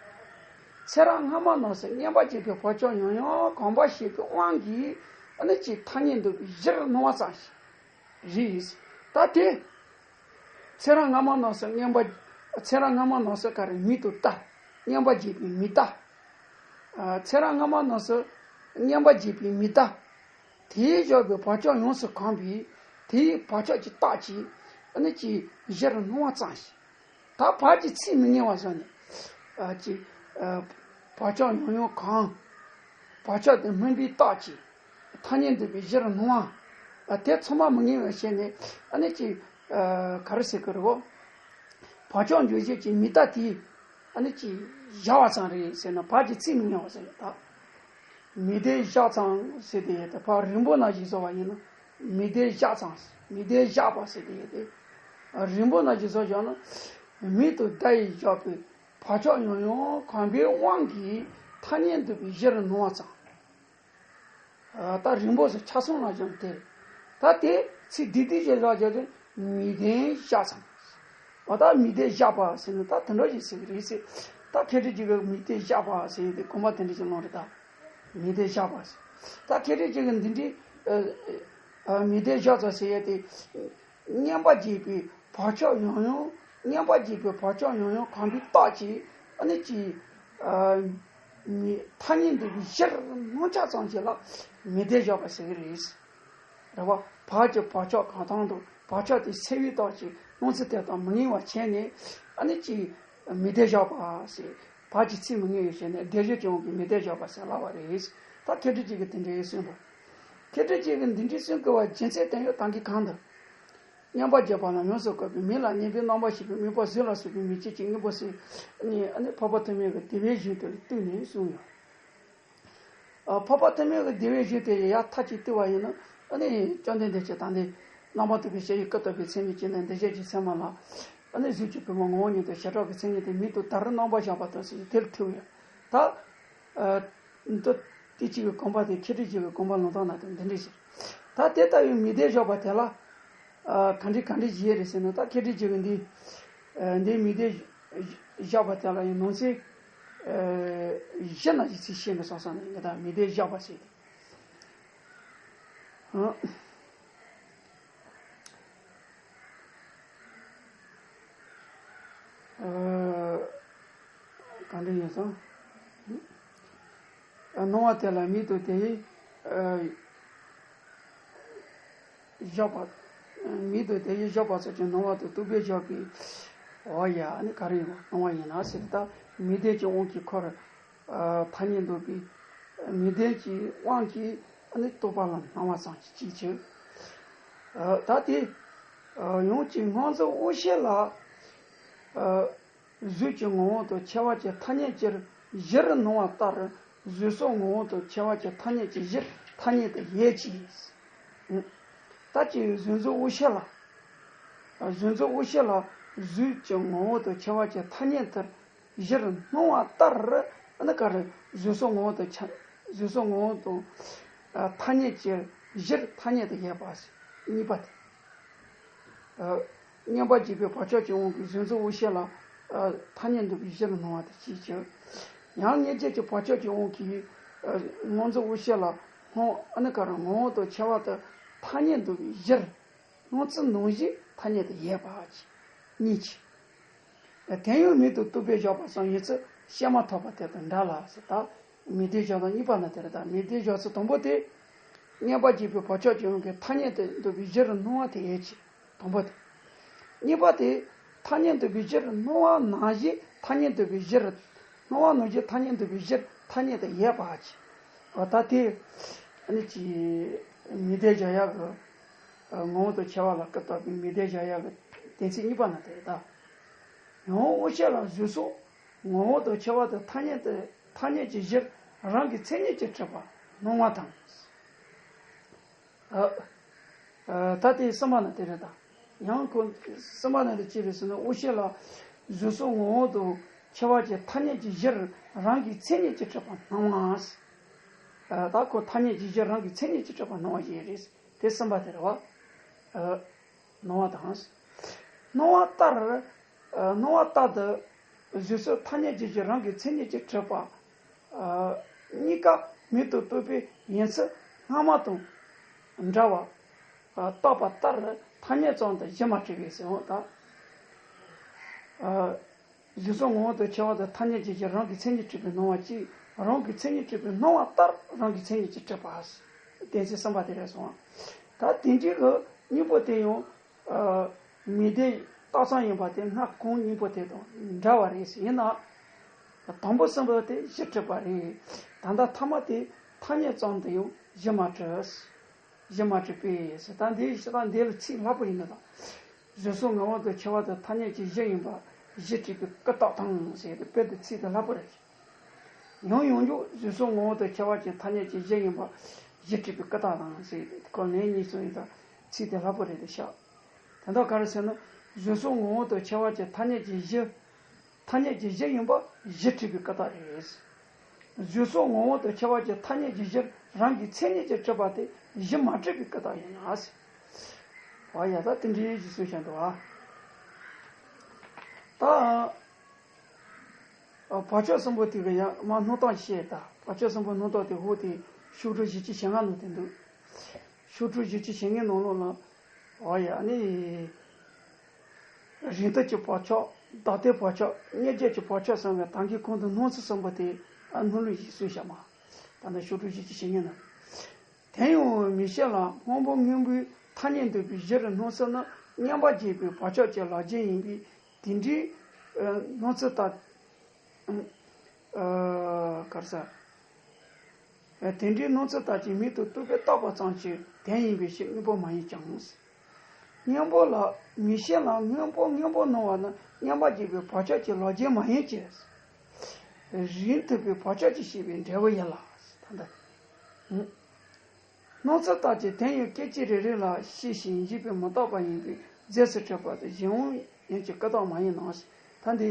ཚེ་རབས་སྔ་མ་རྣམས་སུ་མཉམ་པར་བརྗོད་པའི་བག་ཆགས་ཡང་ཡང་གོམས་པ་བྱེད་པའི་དབང་གིས་ཨ་ནི་ཅིག་ཐ་སྙད་འདོགས་པའི་གཞིར་སྣང་བ་ཙམ་ཞིག་རེད། ད་དེ། ཚེ་རབས་སྔ་མ་རྣམས་སུ་མཉམ་པ། ཚེ་རབས་སྔ་མ་རྣམས་སུ་ག་རེ་མིང་དུ་བཏགས། མཉམ་པར་བརྗོད་པའི་མིང་བཏགས། ཨ། ཚེ་རབས་སྔ་མ་རྣམས་སུ་མཉམ་པར་བརྗོད་པའི་མིང་བཏགས། དེས་བཞག་པའི་བག་ཆགས་ཡོངས་སུ་གང་བས། དེའི་བག་ཆགས་ཀྱི་རྟགས་ཀྱིས་ཨ་ནི་ཅིག་གཞིར་སྣང་བ་ཙམ་ཞིག་ད་བག་གི་ཚིག་མི་ངེས་པ་སོགས་ནས། ཨ་ཅིག་ཨ་བག་ཆགས་ཡང་ཡང་གང་། བག་ཆགས་དེ་སྨིན་པའི་རྟགས་ཀྱིས། ཐ་སྙད་འདོད་པའི་གཞིར་སྣང་བ། ཨ་དེ་ཚང་མ་མི་ངེས་པར་བྱས་ནས་ཨ་ནི་ཅིག་ཨ་ག་རེ་ཟེར་གི་རེད་བོ། བག་ཆགས་འཇོག་བྱེད་ཀྱི་མི་རྟག་དེ་ཨ་ནི་ཅིག་བཞག་པ་ཙམ་རེད་ཟེར་ན་བག་གི་ཚིག་མི་ངེས་པ་ཟེར་ཡོད་ད། མི་ལྡན་བཞག་ཙམ་ཟེར་དེ་ཡོད་དེ་ཕར་རིང་པོ་ནང་བཞིན་བཟོ་བ་ཡིན་ན། མི་ལྡན་བཞག་ཙམ། མི་ལྡན་བཞག་པ་ཟེར་དེ་ཡོད་དེ། རིང་པོ་ནང་བཞིན་བཟོ་བཞག་ན། མིག་ཏུ་བརྡ་ཡིས་བཞག་པའི་བག་ཆགས་ཡང་ཡང་གང་བའི་དབང་གིས་ཐ་སྙད་འདོད་པའི་གཞིར་སྣང་བ་ཙམ། ད་རིང་པོ་ཟེར་ཆ་ཚང་ལ་སྦྱངས་ཏེ། ད་དེ་ཚིག་འདི་འདི་ཞེས་བཞག་བྱས་ཏེ་མི་ལྡན་བཞག་ཙམ། འོ་ད་མི་ལྡན་བཞག་པ་ཟེར་ན་ད་དེ་འདྲ་ཞིག་ཟེར་གི་རེད་ཟེར། ད་མཁས་གྲུབ་ཅིག་གིས་མི་ལྡན་བཞག་པ་ཟེར་ཡོད་དེ་དགོངས་པ་དེ་འདྲ་ཞིག་ལོངས་རེད་ད། མི་ལྡན་བཞག་པ་ཟེར། ད་མཁས་གྲུབ་ཅིག་གིས་འདི་འདྲའི་ཨ་ཨ་མི་ལྡན་བཞག་ཙམ་ཟེར་ཡོད་དེ། མཉམ་པར་བརྗོད་པའི་བག་ཆགས་ཡང་ཡང་མཉམ་པར་བརྗོད་པའི་བག་ཆགས་ཡང་ཡང་གང་བའི་རྟགས་ཀྱིས་ཨ་ནི་ཅིག་ཨ་མི་ཐ་སྙད་འདོད་པའི་གཞིར་སྣང་ཆ་ཙམ་ཞིག་ལ་མི་ལྡན་བཞག་པ་ཟེར་གི་རེད། རེད་བ། བག་གི་བག་ཆགས་གང་དང་དུ་བག་ཆགས་དེ་སེལ་བའི་རྟགས་ཀྱིས་སྣང་ཚུལ་དེ་དག་མི་ངེས་པར་བྱས་ནས་ཨ་ནི་ཅིག་མི་ལྡན་བཞག་པ་ཟེར། བག་གི་ཚིག་མི་ངེས་པར་བྱས་ནས་ལྡན་བཞག་ཀྱི་དབང་གིས་མི་ལྡན་བཞག་པ་ཟེར་ལབ་པ་རེད། ད་མཁས་གྲུབ་ཅིག་གིས་དེ་འདྲའི་གསུངས་པ། མཁས་གྲུབ་ཅིག་གིས་འདི་འདྲའི་གསུང་དགོས་པ་རྒྱུ་མཚན་དེ་ཡང་ད་གིན་གང་དུ། མཉམ་པར་བརྗོད་པ་ལ་ཡོངས་སུ་བཀོད་པའི་མིང་ལ་མཉམ་པའི་རྣམ་པར་ཤེས་པའི་དམིགས་པ་གཟུགས་ལ་སོགས་པའི་མིང་ཅན་གྱི་དངོས་པོ་ཟེར་ནས་ཨ་ནི་འཕགས་པ་ཐོགས་མེད་ཀྱིས་དེ་བས་གཞན་དུ་བཏུས་ནས་གསུངས་ཡོད། ཨ་འཕགས་པ་ཐོགས་མེད་ཀྱིས་དེ་བས་གཞན་དུ་ཡང་མཐའ་གཅིག་བཏུས་པ་ཡིན་ན་ཨ་ནི་བཅོམ་ལྡན་འདས་ཀྱིས་ད་ལྟའི་རྣམ་པར་རྟོག་པའི་ཞི་བའི་སྐུ་བཏགས་པའི་མཚན་ཉིད་ཀྱི་ནི་འདུ་བྱེད་ཀྱི་མཚན་མ་ལ་ཨ་ནི་གཟུགས་ཀྱི་བུ་མོ་ངོ་བོ་ཉིད་དུ་བྱེ་བྲག་གི་མཚན་ཉིད་དེ་མིང་དུ་ད་རུང་རྣམ་པར་གཞག་པ་དང་ཟེར་དེར་ཐུག་ཡོད་ད། ཨ་མདོ་སྡེ་གཅིག་གི་དགོངས་པ་དེ་མཁས་གྲུབ་ཅིག་གི་དགོངས་པ་ལུང་སྟོན་ནང་དུ་འདི་འདྲ་ཞིག་ད་དེ་ལྟ་བུའི་མི་ལྡན་བཞག་པ་དེ་ལ་ཨ་ག་འདྲ་ག་འདྲ་ཞིག་ཡོད་རེད་ཟེར་ན། ད་མཁས་གྲུབ་ཅིག་གིས་འདི་ཨ་འདི་མི་ལྡན་བཞག་པ་དེ་ལ་ཡང་ནང་གསེས་ཨ་བཞི་ན་ཞིག་ཚིག་བཤད་ནས་སོང་སོང་ནས་ངས་ད་མི་ལྡན་བཞག་པ་ཟེར་ཏེ། ཨ། ཨ་གང་འདྲ་ཡིན་སོང་། ཨ་སྣང་བ་དེ་ལ་མིང་དུ་དེ་ཡི་ཨ་བཞག་པ། མིང་དུ་དེ་ཡི་བཞག་པ་སོགས་ཀྱི་སྣང་བ་དང་རྟོག་པས་བཞག་པའི། འོ་ཡ་ཨ་ནི་ག་རེ་ཡིན་ནོ་སྣང་བ་ཡིན་ན་ཟེར་ད་མི་ལྡན་གྱི་དབང་གིས་འཁོར། ཨ་ཐ་སྙད་འདོད་པའི་མི་ལྡན་གྱི་དབང་གིས་ཨ་ནི་རྟོག་པ་ལ་སྣང་བ་ཙམ་གྱིས་གཅིག་བྱེད། ཨ་ད་དེ་ཨ་ཡང་གཅིག་སྔོ་འཛིན་དབུ་ཤེས་ལ་ཨ་གཟུགས་ཀྱི་ངོ་བོ་དང་ཆེ་བ་ཅན་ཐ་སྙད་ཀྱི་གཞིར་སྣང་བ་ལྟར་གཟུགས་སོགས་ངོ་བོ་དང་ཆེ་བ་ཅན་ཐ་སྙད་ཀྱི་གཞིར་ཐ་སྙད་དུ་ཡོད་ཅིང་། ད་ཅིག་གཟུགས་འཛིན་དབུ་ཤེས་ལ། གཟུགས་འཛིན་དབུ་ཤེས་ལ་གཟུགས་ཀྱི་ངོ་བོ་དང་ཆེ་བ་ཅན་ཐ་སྙད་ལྟར་གཞིར་སྣང་བ་ལྟར་ཨ་ནི་ག་རེ་གཟུགས་སོགས་ངོ་བོ་དང་ཆ་གཟུགས་སོགས་ངོ་བོ་དང་ཨ་ཐ་སྙད་ཀྱི་གཞིར་ཐ་སྙད་དུ་ཡོད་པ་གཉིས་པ་དེ། ཨ་མཉམ་པར་བརྗོད་པའི་བག་ཆགས་ཀྱི་དབང་གིས་གཟུགས་འཛིན་དབུ་ཤེས་ལ་ཨ་ཐ་སྙད་འདོད་པའི་གཞིར་སྣང་བ་དེ་གཅིག་བྱེད། ཡང་མངོན་རྗེས་ཀྱི་བག་ཆགས་ཀྱི་དབང་གིས་ཨ་སྔོ་འཛིན་དབུ་ཤེས་ལ་སྔོ་ཨ་ནི་ག་རེ་ངོ་བོ་དང་ཆེ་བ་དང་ཐ་སྙད་འདོད་པའི་གཞིར། སྣང་ཚུལ་ནང་བཞིན་ཐ་སྙད་དུ་ཡོད་པ་གཉིས་ཀྱི། དེ་ཡང་མིང་དུ་རྟོག་པས་བཞག་པ་ཙམ་ཡིན་ཚུལ་བཤད་མ་ཐག་པ་དེ་དང་འདྲ་ལ་ཟེར་ད། མི་ལྡན་བཞག་སྟངས་གཉིས་པ་ན་དེ་རེད་ད། མི་ལྡན་བཞག་ཚུལ་དང་པོ་དེ། མཉམ་པར་བརྗོད་པའི་བག་ཆགས་ཀྱི་དབང་གིས་ཐ་སྙད་དུ་འདོད་པའི་གཞིར་སྣང་བ་དེ་ཡོད་ཀྱི། དང་པོ་དེ། གཉིས་པ་དེ། ཐ་སྙད་འདོད་པའི་གཞིར་སྣང་བ་ནང་བཞིན་ཐ་སྙད་འདོད་པའི་གཞིར། སྣང་བ་ནང་བཞིན་ཐ་སྙད་འདོད་པའི་གཞིར་ཐ་སྙད་དུ་ཡོད་པ་ཀྱི། འོ་ད་དེ། ཨ་ནི་ཅི། མི་ལྡན་བཞག་ཡག་གི། ངོ་བོ་དང་ཆེ་བ་ལ་སྐུར་བཏབ་པའི་མི་ལྡན་བཞག་ཡག་གི་དོན་ཚན་གཉིས་པ་ན་དེ་རེད་ད། ཡང་དབུ་ཤེས་ལ་གཟུགས་སོགས་ངོ་བོ་དང་ཆེ་བ་དང་ཐ་སྙད་དུ་ཐ་སྙད་ཀྱི་གཞིར་རང་གི་མཚན་ཉིད་ཀྱིས་གྲུབ་པ་སྣང་བ་དང་། ཨ། ཨ་ད་དེ་གསུམ་པ་ན་དེ་རེད་ད། ཡང་ཁོ་གསུམ་པ་ན་དེ་ཅི་རེད་ཟེར་ན་དབུ་ཤེས་ལ་གཟུགས་སོགས་ངོ་བོ་དང་ཆེ་བ་ཀྱི་ཐ་སྙད་ཀྱི་གཞིར་རང་གི་མཚན་ཉིད་ཀྱིས་གྲུབ་པ་སྣང་བ། ཨ་ད་ཁོ་ཐ་སྙད་ཀྱི་གཞིར་རང་གི་མཚན་ཉིད་ཀྱིས་གྲུབ་པ་སྣང་བ་ཞིག་རེད། དེ་གསུམ་པ་དེ་རེད་བ། ཨ། སྣང་བ་དང་། སྣང་བ་ལྟར། ཨ་སྣང་བ་ལྟར་དུ། གཟུགས་སོགས་ཐ་སྙད་ཀྱི་གཞིར་རང་གི་མཚན་ཉིད་ཀྱིས་གྲུབ་པ། ཨ་གཉིས་ཀ་མིང་དུ་རྟོག་པས་ཡིན་ཚུལ་སྔ་མ་དང་འདྲ་བ། ཨ་བཏགས་པ་ལྟར་ཐ་སྙད་ཙམ་དུ་གཞི་མ་གྲུབ་པས་ཟེར་འོང་ད། ཨ་གཟུགས་སོགས་ངོ་བོ་དང་ཆེ་བ་དང་ཐ་སྙད་ཀྱི་གཞིར་རང་གི་མཚན་ཉིད་གྲུབ་པའི་སྣང་བ་གཅིག་རང་གི་མཚན་ཉིད་གྲུབ་པའི་སྣང་བ་ལྟར་རང་གི་མཚན་ཉིད་ཀྱིས་གྲུབ་པ། གཏན་ཚིགས་གསུམ་པ་དེ་རེད་སོང་། ད་དེ་འདྲའི་གི་གཉིས་པོ་དེ་ཡང་མི་སྡེ་རྟགས་ཙམ་ཡིན་པ་དེ་སྔ་གོང་གཉིས་པོ་དེ་དང་འདྲ་བ་རེད། ཡིན་ན་དང་པོ་གསུམ་པོ་དེ་གཞི་གྲུབ་པ་རེད། ད་ལྟ་ཐ་མ་དེ་ཐ་སྙད་ཙམ་དུ་ཡང་གཞི་མ་གྲུབ། གཞི་མ་གྲུབ་པས་ཟེར། ད་འདི་ད་འདི་ལ་ཚིག་སླ་པོ་ཡིན་ན་དང་། གཟུགས་སོགས་ངོ་བོ་དང་ཁྱད་པར་དང་ཐ་སྙད་ཀྱི་གཞི་ཡིན་པ་གཞི་གྲུབ་པའི་ཀུན་བཏགས་དང་ཟེར་ཏེ་དཔེ་དེ་ཚིག་དེ་སླ་པོ་རེད། ཡང་ཡང་འཇུག་གཟུགས་སོགས་ངོ་བོ་དང་ཁྱད་པར་གྱི་ཐ་སྙད་ཀྱི་གཞི་ཡིན་པ་གཞི་གྲུབ་པའི་ཀུན་བཏགས་དང་ཟེར་ཏེ་ཁོ་ལན་གཉིས་སོང་ཡིན་ད་ཚིག་དེ་སླ་པོ་རེད་དེ་ཤག་དེ་འདྲ་ག་རེ་ཟེར་ན་གཟུགས་སོགས་ངོ་བོ་དང་ཁྱད་པར་གྱི་ཐ་སྙད་ཀྱི་གཞི། ཐ་སྙད་ཀྱི་གཞི་ཡིན་པ་གཞི་གྲུབ་པའི་ཀུན་བཏགས་རེད། གཟུགས་སོགས་ངོ་བོ་དང་ཁྱད་པར་གྱི་ཐ་སྙད་ཀྱི་གཞིར་རང་གི་མཚན་ཉིད་ཀྱིས་གྲུབ་པ་དེ་གཞི་མ་གྲུབ་པའི་ཀུན་བཏགས་ཡིན་ལ། ཨ་ཡ་ད་དེ་འདྲའི་གཞི་གསུངས་བཞག་འདུག་ཨ། ད་བག་ཆགས་གསུམ་པོ་དེ་གི་ཡང་མ་སྣང་སྟངས་བཤད་ད། བག་ཆགས་གསུམ་པོ་སྣང་སྟངས་དེ་འོག་དེ་ཤོག་དྲུག་བཞི་བཅུ་ཞེ་ལྔ་ནང་དེ་འདུག་ཤོག་དྲུག་བཞི་བཅུ་ཞེ་ལྔའི་ནང་ལོགས་ལ། ཨོ་ཡ་ནི། རིང་ཐུང་གི་བག་ཆགས། ཟླ་ལྟའི་བག་ཆགས། སྔོ་སྐྱེས་ཀྱི་བག་ཆགས་ཟེར་བའི་ད་གིན་གོང་དུ་སྣང་ཚུལ་གསུམ་པོ་དེ་ཨ་སྣང་ལུགས་ཡིན་གསུངས་བཞག་མ། ད་ནི་ཤོག་དྲུག་བཞི་བཅུ་ཞེ་ལྔའི་ནང་། དེ་ཡང་མིག་ཤེས་ལ་སྔོན་པོ་སྔོན་པོའི་ཐ་སྙད་འདོད་པའི་གཞིར་སྣང་ཚུལ་ནི་མངོན་པར་རྒྱས་པའི་བག་ཆགས་ཀྱི་ལག་རྗེས་ཡིན་པས་དེ་འདྲའི་སྣང་ཚུལ་ལྟར། ཨ་གར་ས། དེ་འདྲའི་སྣང་ཚུལ་ལྟར་གྱི་མིག་ཏུ་རྟོག་པས་བཏགས་པ་ཙམ་གྱིས་དོན་ཡིན་པའི་ཕྱིར་དངོས་པོ་མ་ཡིན་ཀྱང་། སྔོན་པོ་ལ་མིག་ཤེས་ལ་སྔོན་པོ་སྔོན་པོ་སྣང་བ་ནི་མངོན་པར་རྒྱས་པའི་བག་ཆགས་ཀྱི་ལག་རྗེས་མ་ཡིན་གྱི། རིང་ཐུང་པའི་བག་ཆགས་ཀྱིས་ཤེས་པའི་འབྲས་བུ་ཡིན་ལ། ད་ལྟ། སྣང་ཚུལ་ལྟར་གྱི་དོན་ཡང་སྐད་ཅིག་རེ་རེ་ལ་ཤེས་ཤིང་འཇིག་པས་མི་རྟོགས་པ་ཡིན་པས་རྗེས་སུ་གྲུབ་པ་སྟེ་གཞན་དབང་ཡིན་གྱི་ཀུན་བཏགས་མ་ཡིན་ནོ། ད་འདི།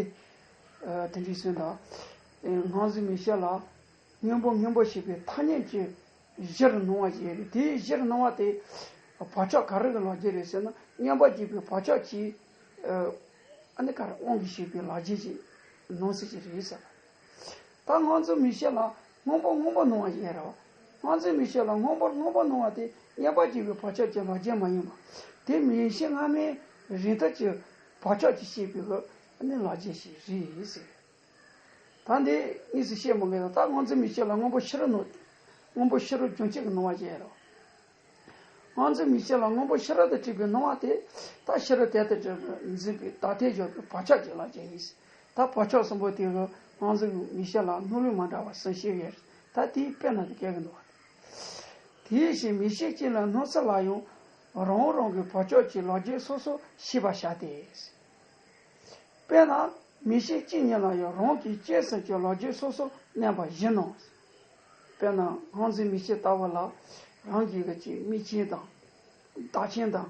དེ་འདྲའི་ཚུལ་དང་། སྔོ་འཛིན་མིག་ཤེས་ལ། སྔོན་པོ་སྔོན་པོ་ཞེས་པའི་ཐ་སྙད་ཀྱི་གཞིར་སྣང་བ་ཞིག་རེད། དེའི་གཞིར་སྣང་བ་དེ། བག་ཆགས་ག་རེ་གི་ལག་རྗེས་རེད་ཟེར་ན་མངོན་པར་རྒྱས་པའི་བག་ཆགས་ཀྱིས། ཨ་ནི་ག་རེ་དབང་གིས་ཤེས་པའི་ལག་རྗེས་ཀྱི་སྣང་ཚུལ་ཅིག་རེད་ཟེར། ད་སྔོ་འཛིན་མིག་ཤེས་ལ་སྔོན་པོ་སྔོན་པོ་སྣང་བ་ཞིག་རེད་བ། སྔོ་འཛིན་མིག་ཤེས་ལ་སྔོན་པོ་སྔོན་པོ་སྣང་བ་དེ་མངོན་པར་རྒྱས་པའི་བག་ཆགས་ཀྱི་ལག་རྗེས་མ་ཡིན་པ། དེ་མིག་ཤེས་སྔ་མའི་རིང་ཐུང་གི་བག་ཆགས་ཀྱིས་ཤེས་པའི་གི་ཨ་ནི་ལག་རྗེས་ཤིག་རེད་ཟེར། ད་འདི་གཉིས་སུ་བཤད་མི་དགོས་ན་ད་སྔོ་འཛིན་མིག་ཤེས་ལ་སྔོན་པོ་ཕྱི་རུ་སྣང་། སྔོན་པོ་ཕྱི་རུ་རྒྱུན་གཅིག་གི་སྣང་བ་ཞིག་རེད། སྔོ་འཛིན་མིག་ཤེས་ལ་སྔོན་པོ་ཕྱི་རུ་དུ་གྲུབ་པའི་སྣང་བ་དེ་ད་ཕྱི་རུ་དོན་དུ་གྲུབ་པའི་འཛིན་པའི་བདག་ལྟའི་སྦྱོར་བའི་བག་ཆགས་ཀྱི་ལག་རྗེས་ཡིན། ད་བག་ཆགས་གསུམ་པོ་དེ་གི་སྔོ་འཛིན་མིག་ཤེས་ལ་སྣང་ལུགས་མ་འདྲ་བ་གསུམ་བཤད་ཡོད། ད་དེའི་དཔེ་ན་དེ་གལ་གི་འདུག་བ། དེའི་ཕྱིར་མིག་ཤེས་གཅིག་ལ་སྣང་ཚུལ་ལ་ཡང་རང་རང་གི་བག་ཆགས་ཀྱི་ལག་རྗེས་སོ་སོར་ཤེས་པར་བྱ་སྟེ། དཔེར་ན་མིག་ཤེས་གཅིག་ཉིད་ལ་ཡང་རང་གི་སྐྱེ་ཚུལ་གྱི་ལག་རྗེས་སོ་སོར་བརྣན་པ་བཞིན་ནོ། དཔེར་ན་སྔོ་འཛིན་མིག་ཤེས་ལྟ་བུ་ལ་རང་གི་གི་ཅིག་མིག་ཅན་དང་། བདག་ཅན་དང་།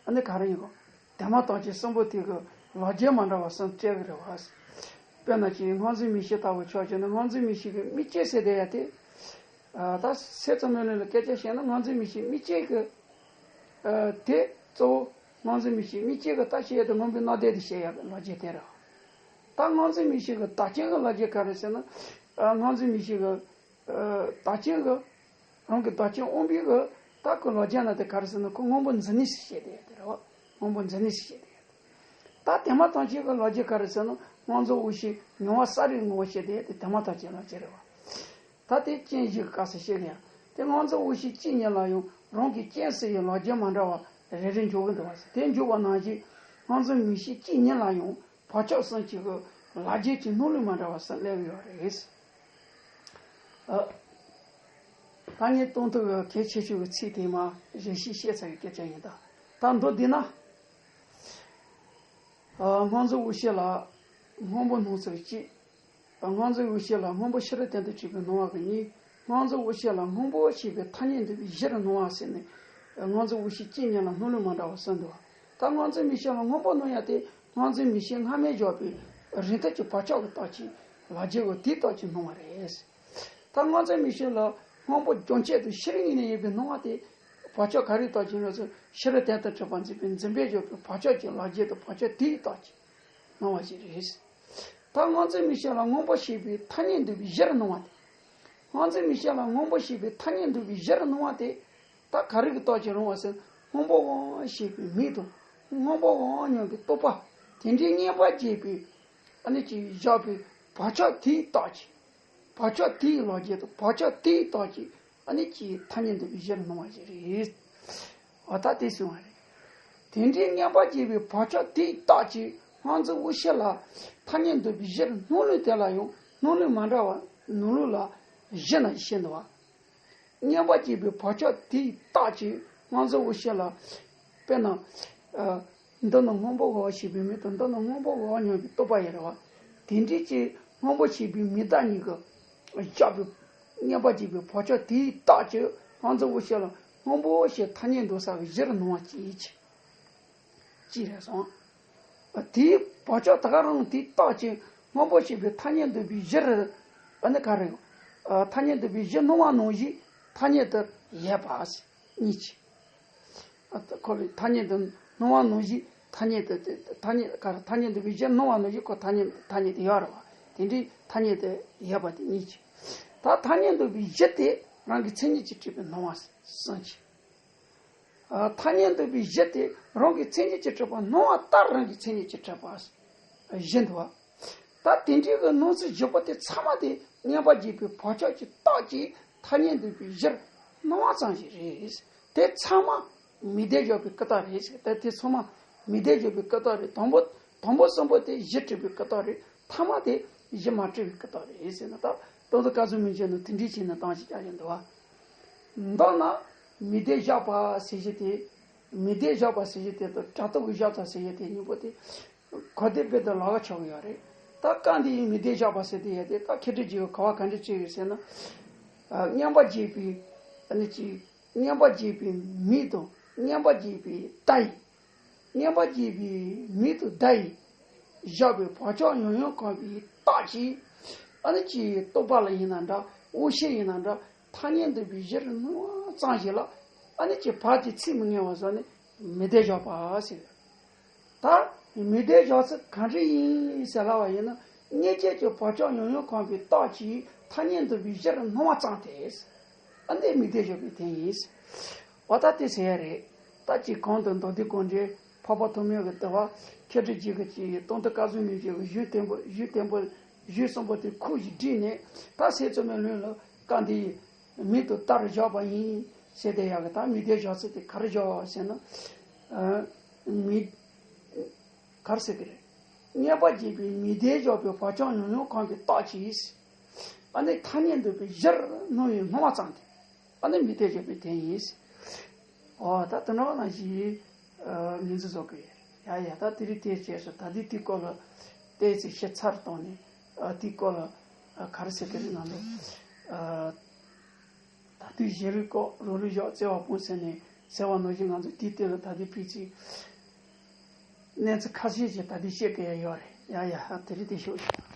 ཨ་ནི་ག་རེ་ཡིན་གོ། དེ་མ་ཐག་ཅིག་གསུམ་པོ་དེ་གི་ལག་རྗེས་མ་འདྲ་བ་གསུམ་སྤྲད་གི་རེད་བ། དཔེར་ན་ཅིག་སྔོ་འཛིན་མིག་ཤེས་ལྟ་བུ་ཆོག་བྱས་ན་སྔོ་འཛིན་མིག་ཤེས་གི་མིག་ཅན་ཟེར་དེ་ཡ་དེ། ད་སེམས་ཙམ་མེད་ལ་སྐད་ཆ་བཤད་ན་སྔོ་འཛིན་མིག་ཤེས་མིག་ཅན་གི། དེ་གཙོ་བོ་སྔོ་འཛིན་མིག་ཤེས་མིག་ཅན་གི་ལྟ་བྱེད་ཡ་དེ་སྔོན་པོའི་སྣང་ལྡན་དུ་བཤད་ཡ་གི་ལག་རྗེས་དེ་རེད། ད་སྔོ་འཛིན་མིག་ཤེས་གི་བདག་རྐྱེན་གི་ལག་རྗེས་ག་རེ་ཟེར་ན། སྔོ་འཛིན་མིག་ཤེས་གི་བདག་རྐྱེན་གི་རང་གི་བདག་རྐྱེན་དབང་པོའི་གི་བདག་གི་ལག་རྗེས་ན་དེ་ག་རེ་ཟེར་ན་ཁོ་སྔོན་པོ་འཛིན་ནུས་སུ་བཤད་དེ་ཡ་དེ་རེད་བ། སྔོན་པོ་འཛིན་ནུས་སུ་བཤད་དེ་ཡ་དེ། ད་དེ་མ་ཐག་ཅིག་གི་ལག་རྗེས་ག་རེ་ཟེར་ན་སྔོ་འཛིན་དབང་ཤེས་མྱོང་བ་ས་རིག་ངོ་བོ་བཤད་དེ་ཡ་དེ་དེ་མ་ཐག་ཅིག་ལག་རྗེས་རེད་བ། ད་དེ་རྐྱེན་བཞི་གི་སྐབས་སུ་བཤད་ཀྱི་ཡང་། དེ་སྔོ་འཛིན་དབང་ཤེས་གཅིག་ཉིད་ལ་ཡང་རང་གི་རྐྱེན་སུ་ཡི་ལག་རྗེས་མ་འདྲ་བ་རེ་རེ་འཇོག་གི་འདུག་བ། དེ་འཇོག་པ་ནང་བཞིན་སྔོ་འཛིན་མིག་ཤེས་གཅིག་ཉིད་ལ་ཡང་བག་ཆགས་གསུམ་གྱི་གི་ལག་རྗེས་ཀྱི་སྣང་ལུགས་མ་འདྲ་བ་གསུམ་སླེབས་ཡོད་རེད། ཨ། ད་ངས་སྟོན་ཐུབ་པའི་གལ་ཆེ་ཤོས་ཀྱི་ཚིག་དེ་མ་རེ་ཞིག་བཤད་ཚར་བའི་སྐད་ཆ་ཡིན་ད། ད་མདོར་བསྡུས་ན། ཨ། སྔོ་འཛིན་དབང་ཤེས་ལ་སྔོན་པོ་སྣང་ཚུལ་གཅིག་སྔོ་འཛིན་དབང་ཤེས་ལ་སྔོན་པོ་ཕྱི་རོལ་སྟེང་དུ་གྲུབ་པའི་སྣང་བ་གི་གཉིས། སྔོ་འཛིན་དབང་ཤེས་ལ་སྔོན་པོ་ཞེས་པའི་ཐ་སྙད་འདོད་པའི་གཞིར་སྣང་བ་ཟེར་ནས། སྔོ་འཛིན་དབང་ཤེས་གཅིག་ཉིད་ལ་སྣང་ལུགས་མ་འདྲ་བ་གསུམ་འདུག་ད་སྔོ་འཛིན་མིག་ཤེས་ལ་སྔོན་པོ་སྣང་ཡ་དེ་སྔོ་འཛིན་མིག་ཤེས་སྔ་མས་འཇོག་པའི་རིང་ཐུང་གི་བག་ཆགས་ཀྱི་རྟགས་ཀྱིས་ལག་རྗེས་འོ་དེའི་རྟགས་ཀྱིས་སྣང་བ་རེད། ད་སྔོ་འཛིན་མིག་ཤེས་ལ་སྔོན་པོ་རྒྱུན་ཆད་དུ་ཕྱི་རོལ་ངོས་ནས་ཡོད་པའི་སྣང་བ་དེ་བག་ཆགས་ག་རེའི་རྟགས་ཀྱིས་སྣང་ཚུལ་ཕྱི་རོལ་དོན་དམ་གྲུབ་པར་འཛིན་པའི་འཛིན་པས་འཇོག་པའི་བག་ཆགས་ཀྱི་ལག་རྗེས་དང་བག་ཆགས་དེའི་རྟགས་ཀྱིས་སྣང་བ་ཞིག་རེད། ད་སྔོ་འཛིན་མིག་ཤེས་ལ་སྔོན་པོ་ཞེས་པའི་ཐ་སྙད་འདོད་པའི་གཞིར་སྣང་བ་དེ། སྔོ་འཛིན་མིག་ཤེས་ལ་སྔོན་པོ་ཞེས་པའི་ཐ་སྙད་འདོད་པའི་གཞིར་སྣང་བ་དེ། ད་ག་རེ་གི་རྟགས་ཀྱིས་སྣང་བ་ཟེར་སྔོན་པོའང་ཞེས་པའི་མིག་དང་སྔོན་པོའང་སྙམ་པའི་རྟོག་པ་དེ་འདྲའི་མངོན་པར་རྒྱས་པའི་ཨ་ནི་ཅིག་བཞག་པའི་བག་ཆགས་དེའི་རྟགས་ཀྱིས། བག་ཆགས་དེའི་ལག་རྗེས་དང་བག་ཆགས་དེའི་རྟགས་ཀྱིས་ ཨ་ནི་ཀྱི་ཐ་སྙད་འདོད་པའི་གཞིར་སྣང་བ་ཞིག་རེད། འོ་ད་དེ་གསུངས་པ་རེད། དེ་འདྲའི་མངོན་པར་རྗེས་པའི་བག་ཆགས་དེའི་རྟགས་ཀྱིས་སྔོ་འཛིན་འོད་གསལ་ལ་ཐ་སྙད་འདོད་པའི་གཞིར་སྣང་ལུགས་དེ་ལ་ཡང་སྣང་ལུགས་མ་འདྲ་བ་ནང་ལུགས་ལ་བཞི་ན་བཤད་འདུག་བ། མངོན་པར་རྗེས་པའི་བག་ཆགས་དེའི་རྟགས་ཀྱིས་སྔོ་འཛིན་འོད་གསལ་ལ། དཔེར་ན། ཨ། འདི་ནི་སྔོན་པོ་འོད་ཞེས་པའི་མིང་དང་འདི་ནི་སྔོན་པོ་འོད་མྱོང་བའི་རྟོག་པ་ཡོད་རེད་བ། དེ་འདྲའི་ཅིག་སྔོན་པོ་ཞེས་པའི་མིང་བཏགས་གཉིས་ཀྱི་བཞག་པའི་མངོན་པར་རྗེས་པའི་བག་ཆགས་དེའི་རྟགས་ཀྱིས་སྔོ་འཛིན་འོད་གསལ་ལ་སྔོན་པོ་ཞེས་ཐ་སྙད་འདོད་ས་གི་གཞིར་སྣང་བ་སྐྱེས་ཀྱི། ཅི་རེད་སོང་། དེའི་བག་ཆགས་ད་ག་རང་དེའི་རྟགས་ཀྱིས་སྔོན་པོ་ཞེས་པའི་ཐ་སྙད་འདོད་པའི་གཞིར། ཨ་ནི་ག་རེ། ཨ། ཐ་སྙད་འདོད་པའི་གཞི་སྣང་བ་ནང་བཞིན་ཐ་སྙད་དུ་ཡོད་པ། གཉིས་ཀྱི། ཨ། ཁོ་ལ་ཐ་སྙད་དུ་སྣང་བ་ནང་བཞིན་ཐ་སྙད་དུ་དེ་ཐ་སྙད་ག་རེ་ཐ་སྙད་འདོད་པའི་གཞི་སྣང་བ་ནང་བཞིན་ཁོ་ཐ་སྙད་ཐ་སྙད་དུ་ཡོད་རེད་བ། དེ་འདྲའི་ཐ་སྙད་དུ་ཡོད་པ་དེ་གཉིས་ཀྱི། ད་ཐ་སྙད་འདོད་པའི་གཞི་དེ་རང་གི་མཚན་ཉིད་ཀྱིས་གྲུབ་པའི་སྣང་བ་གསུམ་གྱི། ཨ། ཐ་སྙད་འདོད་པའི་གཞི་དེ་རང་གི་མཚན་ཉིད་ཀྱིས་གྲུབ་པ་སྣང་བ་ལྟར་རང་གི་མཚན་ཉིད་ཀྱིས་གྲུབ་པ་བཞི་འདུག་བ། ད་དེ་འདྲའི་གི་སྣང་ཚུལ་བཞི་པོ་དེ་ཚང་མ་དེ་མངོན་པར་རྗེས་པའི་བག་ཆགས་ཀྱི་རྟགས་ཀྱིས་ཐ་སྙད་འདོད་པའི་གཞིར་སྣང་བ་ཙམ་ཞིག་རེད། དེ་ཚང་མ་མི་ལྡན་བཞག་པའི་སྐུ་རྟགས་རེད། ད་དེ་ཚང་མ་མི་ལྡན་བཞག་པའི་སྐུ་རྟགས་རེད། དང་པོ་དང་པོ་གསུམ་པོ་དེ་གཞི་གྲུབ་པའི་སྐུ་རྟགས་རེད། ཐ་མ་དེ་གཞི་མ་གྲུབ་པའི་སྐུ་རྟགས་རེད་ཟེར་ན། ད་རྟོག་འདོད་སྐལ་བཟང་མིང་བརྗོད་ནང་དེ་འདྲའི་བྱས་ནས་བཏང་ཞིག་རྒྱག་ཡོད་འདུག་བ། མདོར་ན་མི་ལྡན་བཞག་པ་ཟེར་གཞི་དེ། མི་ལྡན་བཞག་པ་ཟེར་གཞི་དེ་དང་སྒྲ་རྟོག་གི་བཞག་པ་ཟེར་གཞི་དེ་གཉིས་པོ་དེ་གོ་བདེ་དཔེ་དང་ལག་ཆོག་གི་ཡོད་རེད། ད་སྐབས་འདིའི་མི་ལྡན་བཞག་པ་ཟེར་དེ་ཡོད་དེ། ད་མཁས་གྲུབ་རྗེ་གིས་ག་བ་ག་འདྲ་བྱས་ཡོད་ཟེར་ན། ཨ། མངོན་པར་རྗེས་པའི་ཨ་ནི་ཅིག་མངོན་པར་རྗེས་པའི་མིང་དང་མངོན་པར་རྗེས་པའི་བརྡ་ཡིས། མངོན་པར་རྗེས་པའི་མིང་དང་བརྡ་ཡིས་བཞག་པའི་བག་ཆགས་ཡང་ཡང་གང་བའི་རྟགས་ཀྱིས། ཨ་ནི་ཅིག་རྟོག་པ་ལ་ཡིན་ན་འདྲ། འོད་གསལ་ཡིན་ན་འདྲ། ཐ་སྙད་འདོད་པའི་གཞིར་སྣང་བ་ཙམ་ཞིག་ལ། ཨ་ནི་ཅིག་བར་དེ་ཚིག་མི་ཉན་པ་སོགས་ནི་མི་ལྡན་བཞག་པ་ཟེར། ད་མི་ལྡན་བཞག་ཚུལ་གང་འདྲ་ཡིན་ཟེར་ལབ་པ་ཡིན་ན། མངོན་རྗེས་ཀྱི་བག་ཆགས་ཡང་ཡང་གང་བའི་རྟགས་ཀྱིས་ཐ་སྙད་འདོད་པའི་གཞིར་སྣང་བ་ཙམ་སྟེ། ཨ་ནི་མི་ལྡན་བཞག་པའི་དོན་ཡིན། འོ་ད་དེ་ཟེར་ཡ་རེད། ད་ཅིག་གོང་དུ་མདོ་སྡེ་དགོངས་འགྲེལ་འཕགས་པ་ཐོགས་མེད་ཀྱི་ལྟ་བ། མཁས་གྲུབ་རྗེ་གིས་ཀྱི་རྟོག་འདོད་སྐལ་བཟང་མིང་བརྗོད་ཀྱི་གཞུང་བརྟན་པོ། གཞུང་བརྟན་པོ་གཞུང་གསུམ་པོ་དེ་ཁུངས་ཤིག་བསྒྲིགས་ནས། ད་སྲས་མཚོ་མོའི་ལུང་ལ་སྐབས་འདིའི་མིང་དུ་བཏགས་བཞག་པ་ཡིན་ཟེར་དེ་ཡག་གི། ད་མི་ལྡན་བཞག་ཚུལ་དེ་ག་རེ་བཞག་ཟེར་ན། ཨ། མི། ག་རེ་ཟེར་གི་རེད། མངོན་པར་རྗེས་པའི་མི་ལྡན་བཞག་པའི་བག་ཆགས་ཡང་ཡང་གང་བའི་རྟགས་ཀྱིས། ཨ་ནི་ཐ་སྙད་འདོད་པའི་གཞིར་སྣང་བའི་སྣང་བ་ཙམ་སྟེ། ཨ་ནི་མི་ལྡན་བཞག་པའི་དོན་ཡིན། འོ་ད་དེ་འདྲ་བ་ནང་བཞིན། ཨ། ངོས་འཛིན་བཟོ་གི་ཡོད། ཡ་ཡ། ད་དེ་རིང་དེའི་རྗེས་སུ་ད་ལྟའི་དེའི་སྐོར་ལ་ཏོག་ཙམ་ཞིབ་ཚགས་བཏང་ནས། ཨ། དེའི་སྐོར་ལ། ཨ། ག་རེ་ཟེར་གི་རེད་ང་ཚོ། ཨ། ད་དུས་གཞི་རིག་སྐོར་རོ་རུ་བཞག་བརྩེ་བ་སྤུངས་ཟེར་ནས་ཟེར་བ་ནང་བཞིན། ང་ཚོ་དེའི་སྟེང་ལ་ད་ལྟའི་ཕལ་ཆེར་གནས་ཚུལ་ཁ་ཤས་ཤིག་ད་ལྟའི་བཤད་གི་ཡ་ཡོད་རེད། ཡ་ཡ། དེ་རིང་དེ་ཞུ།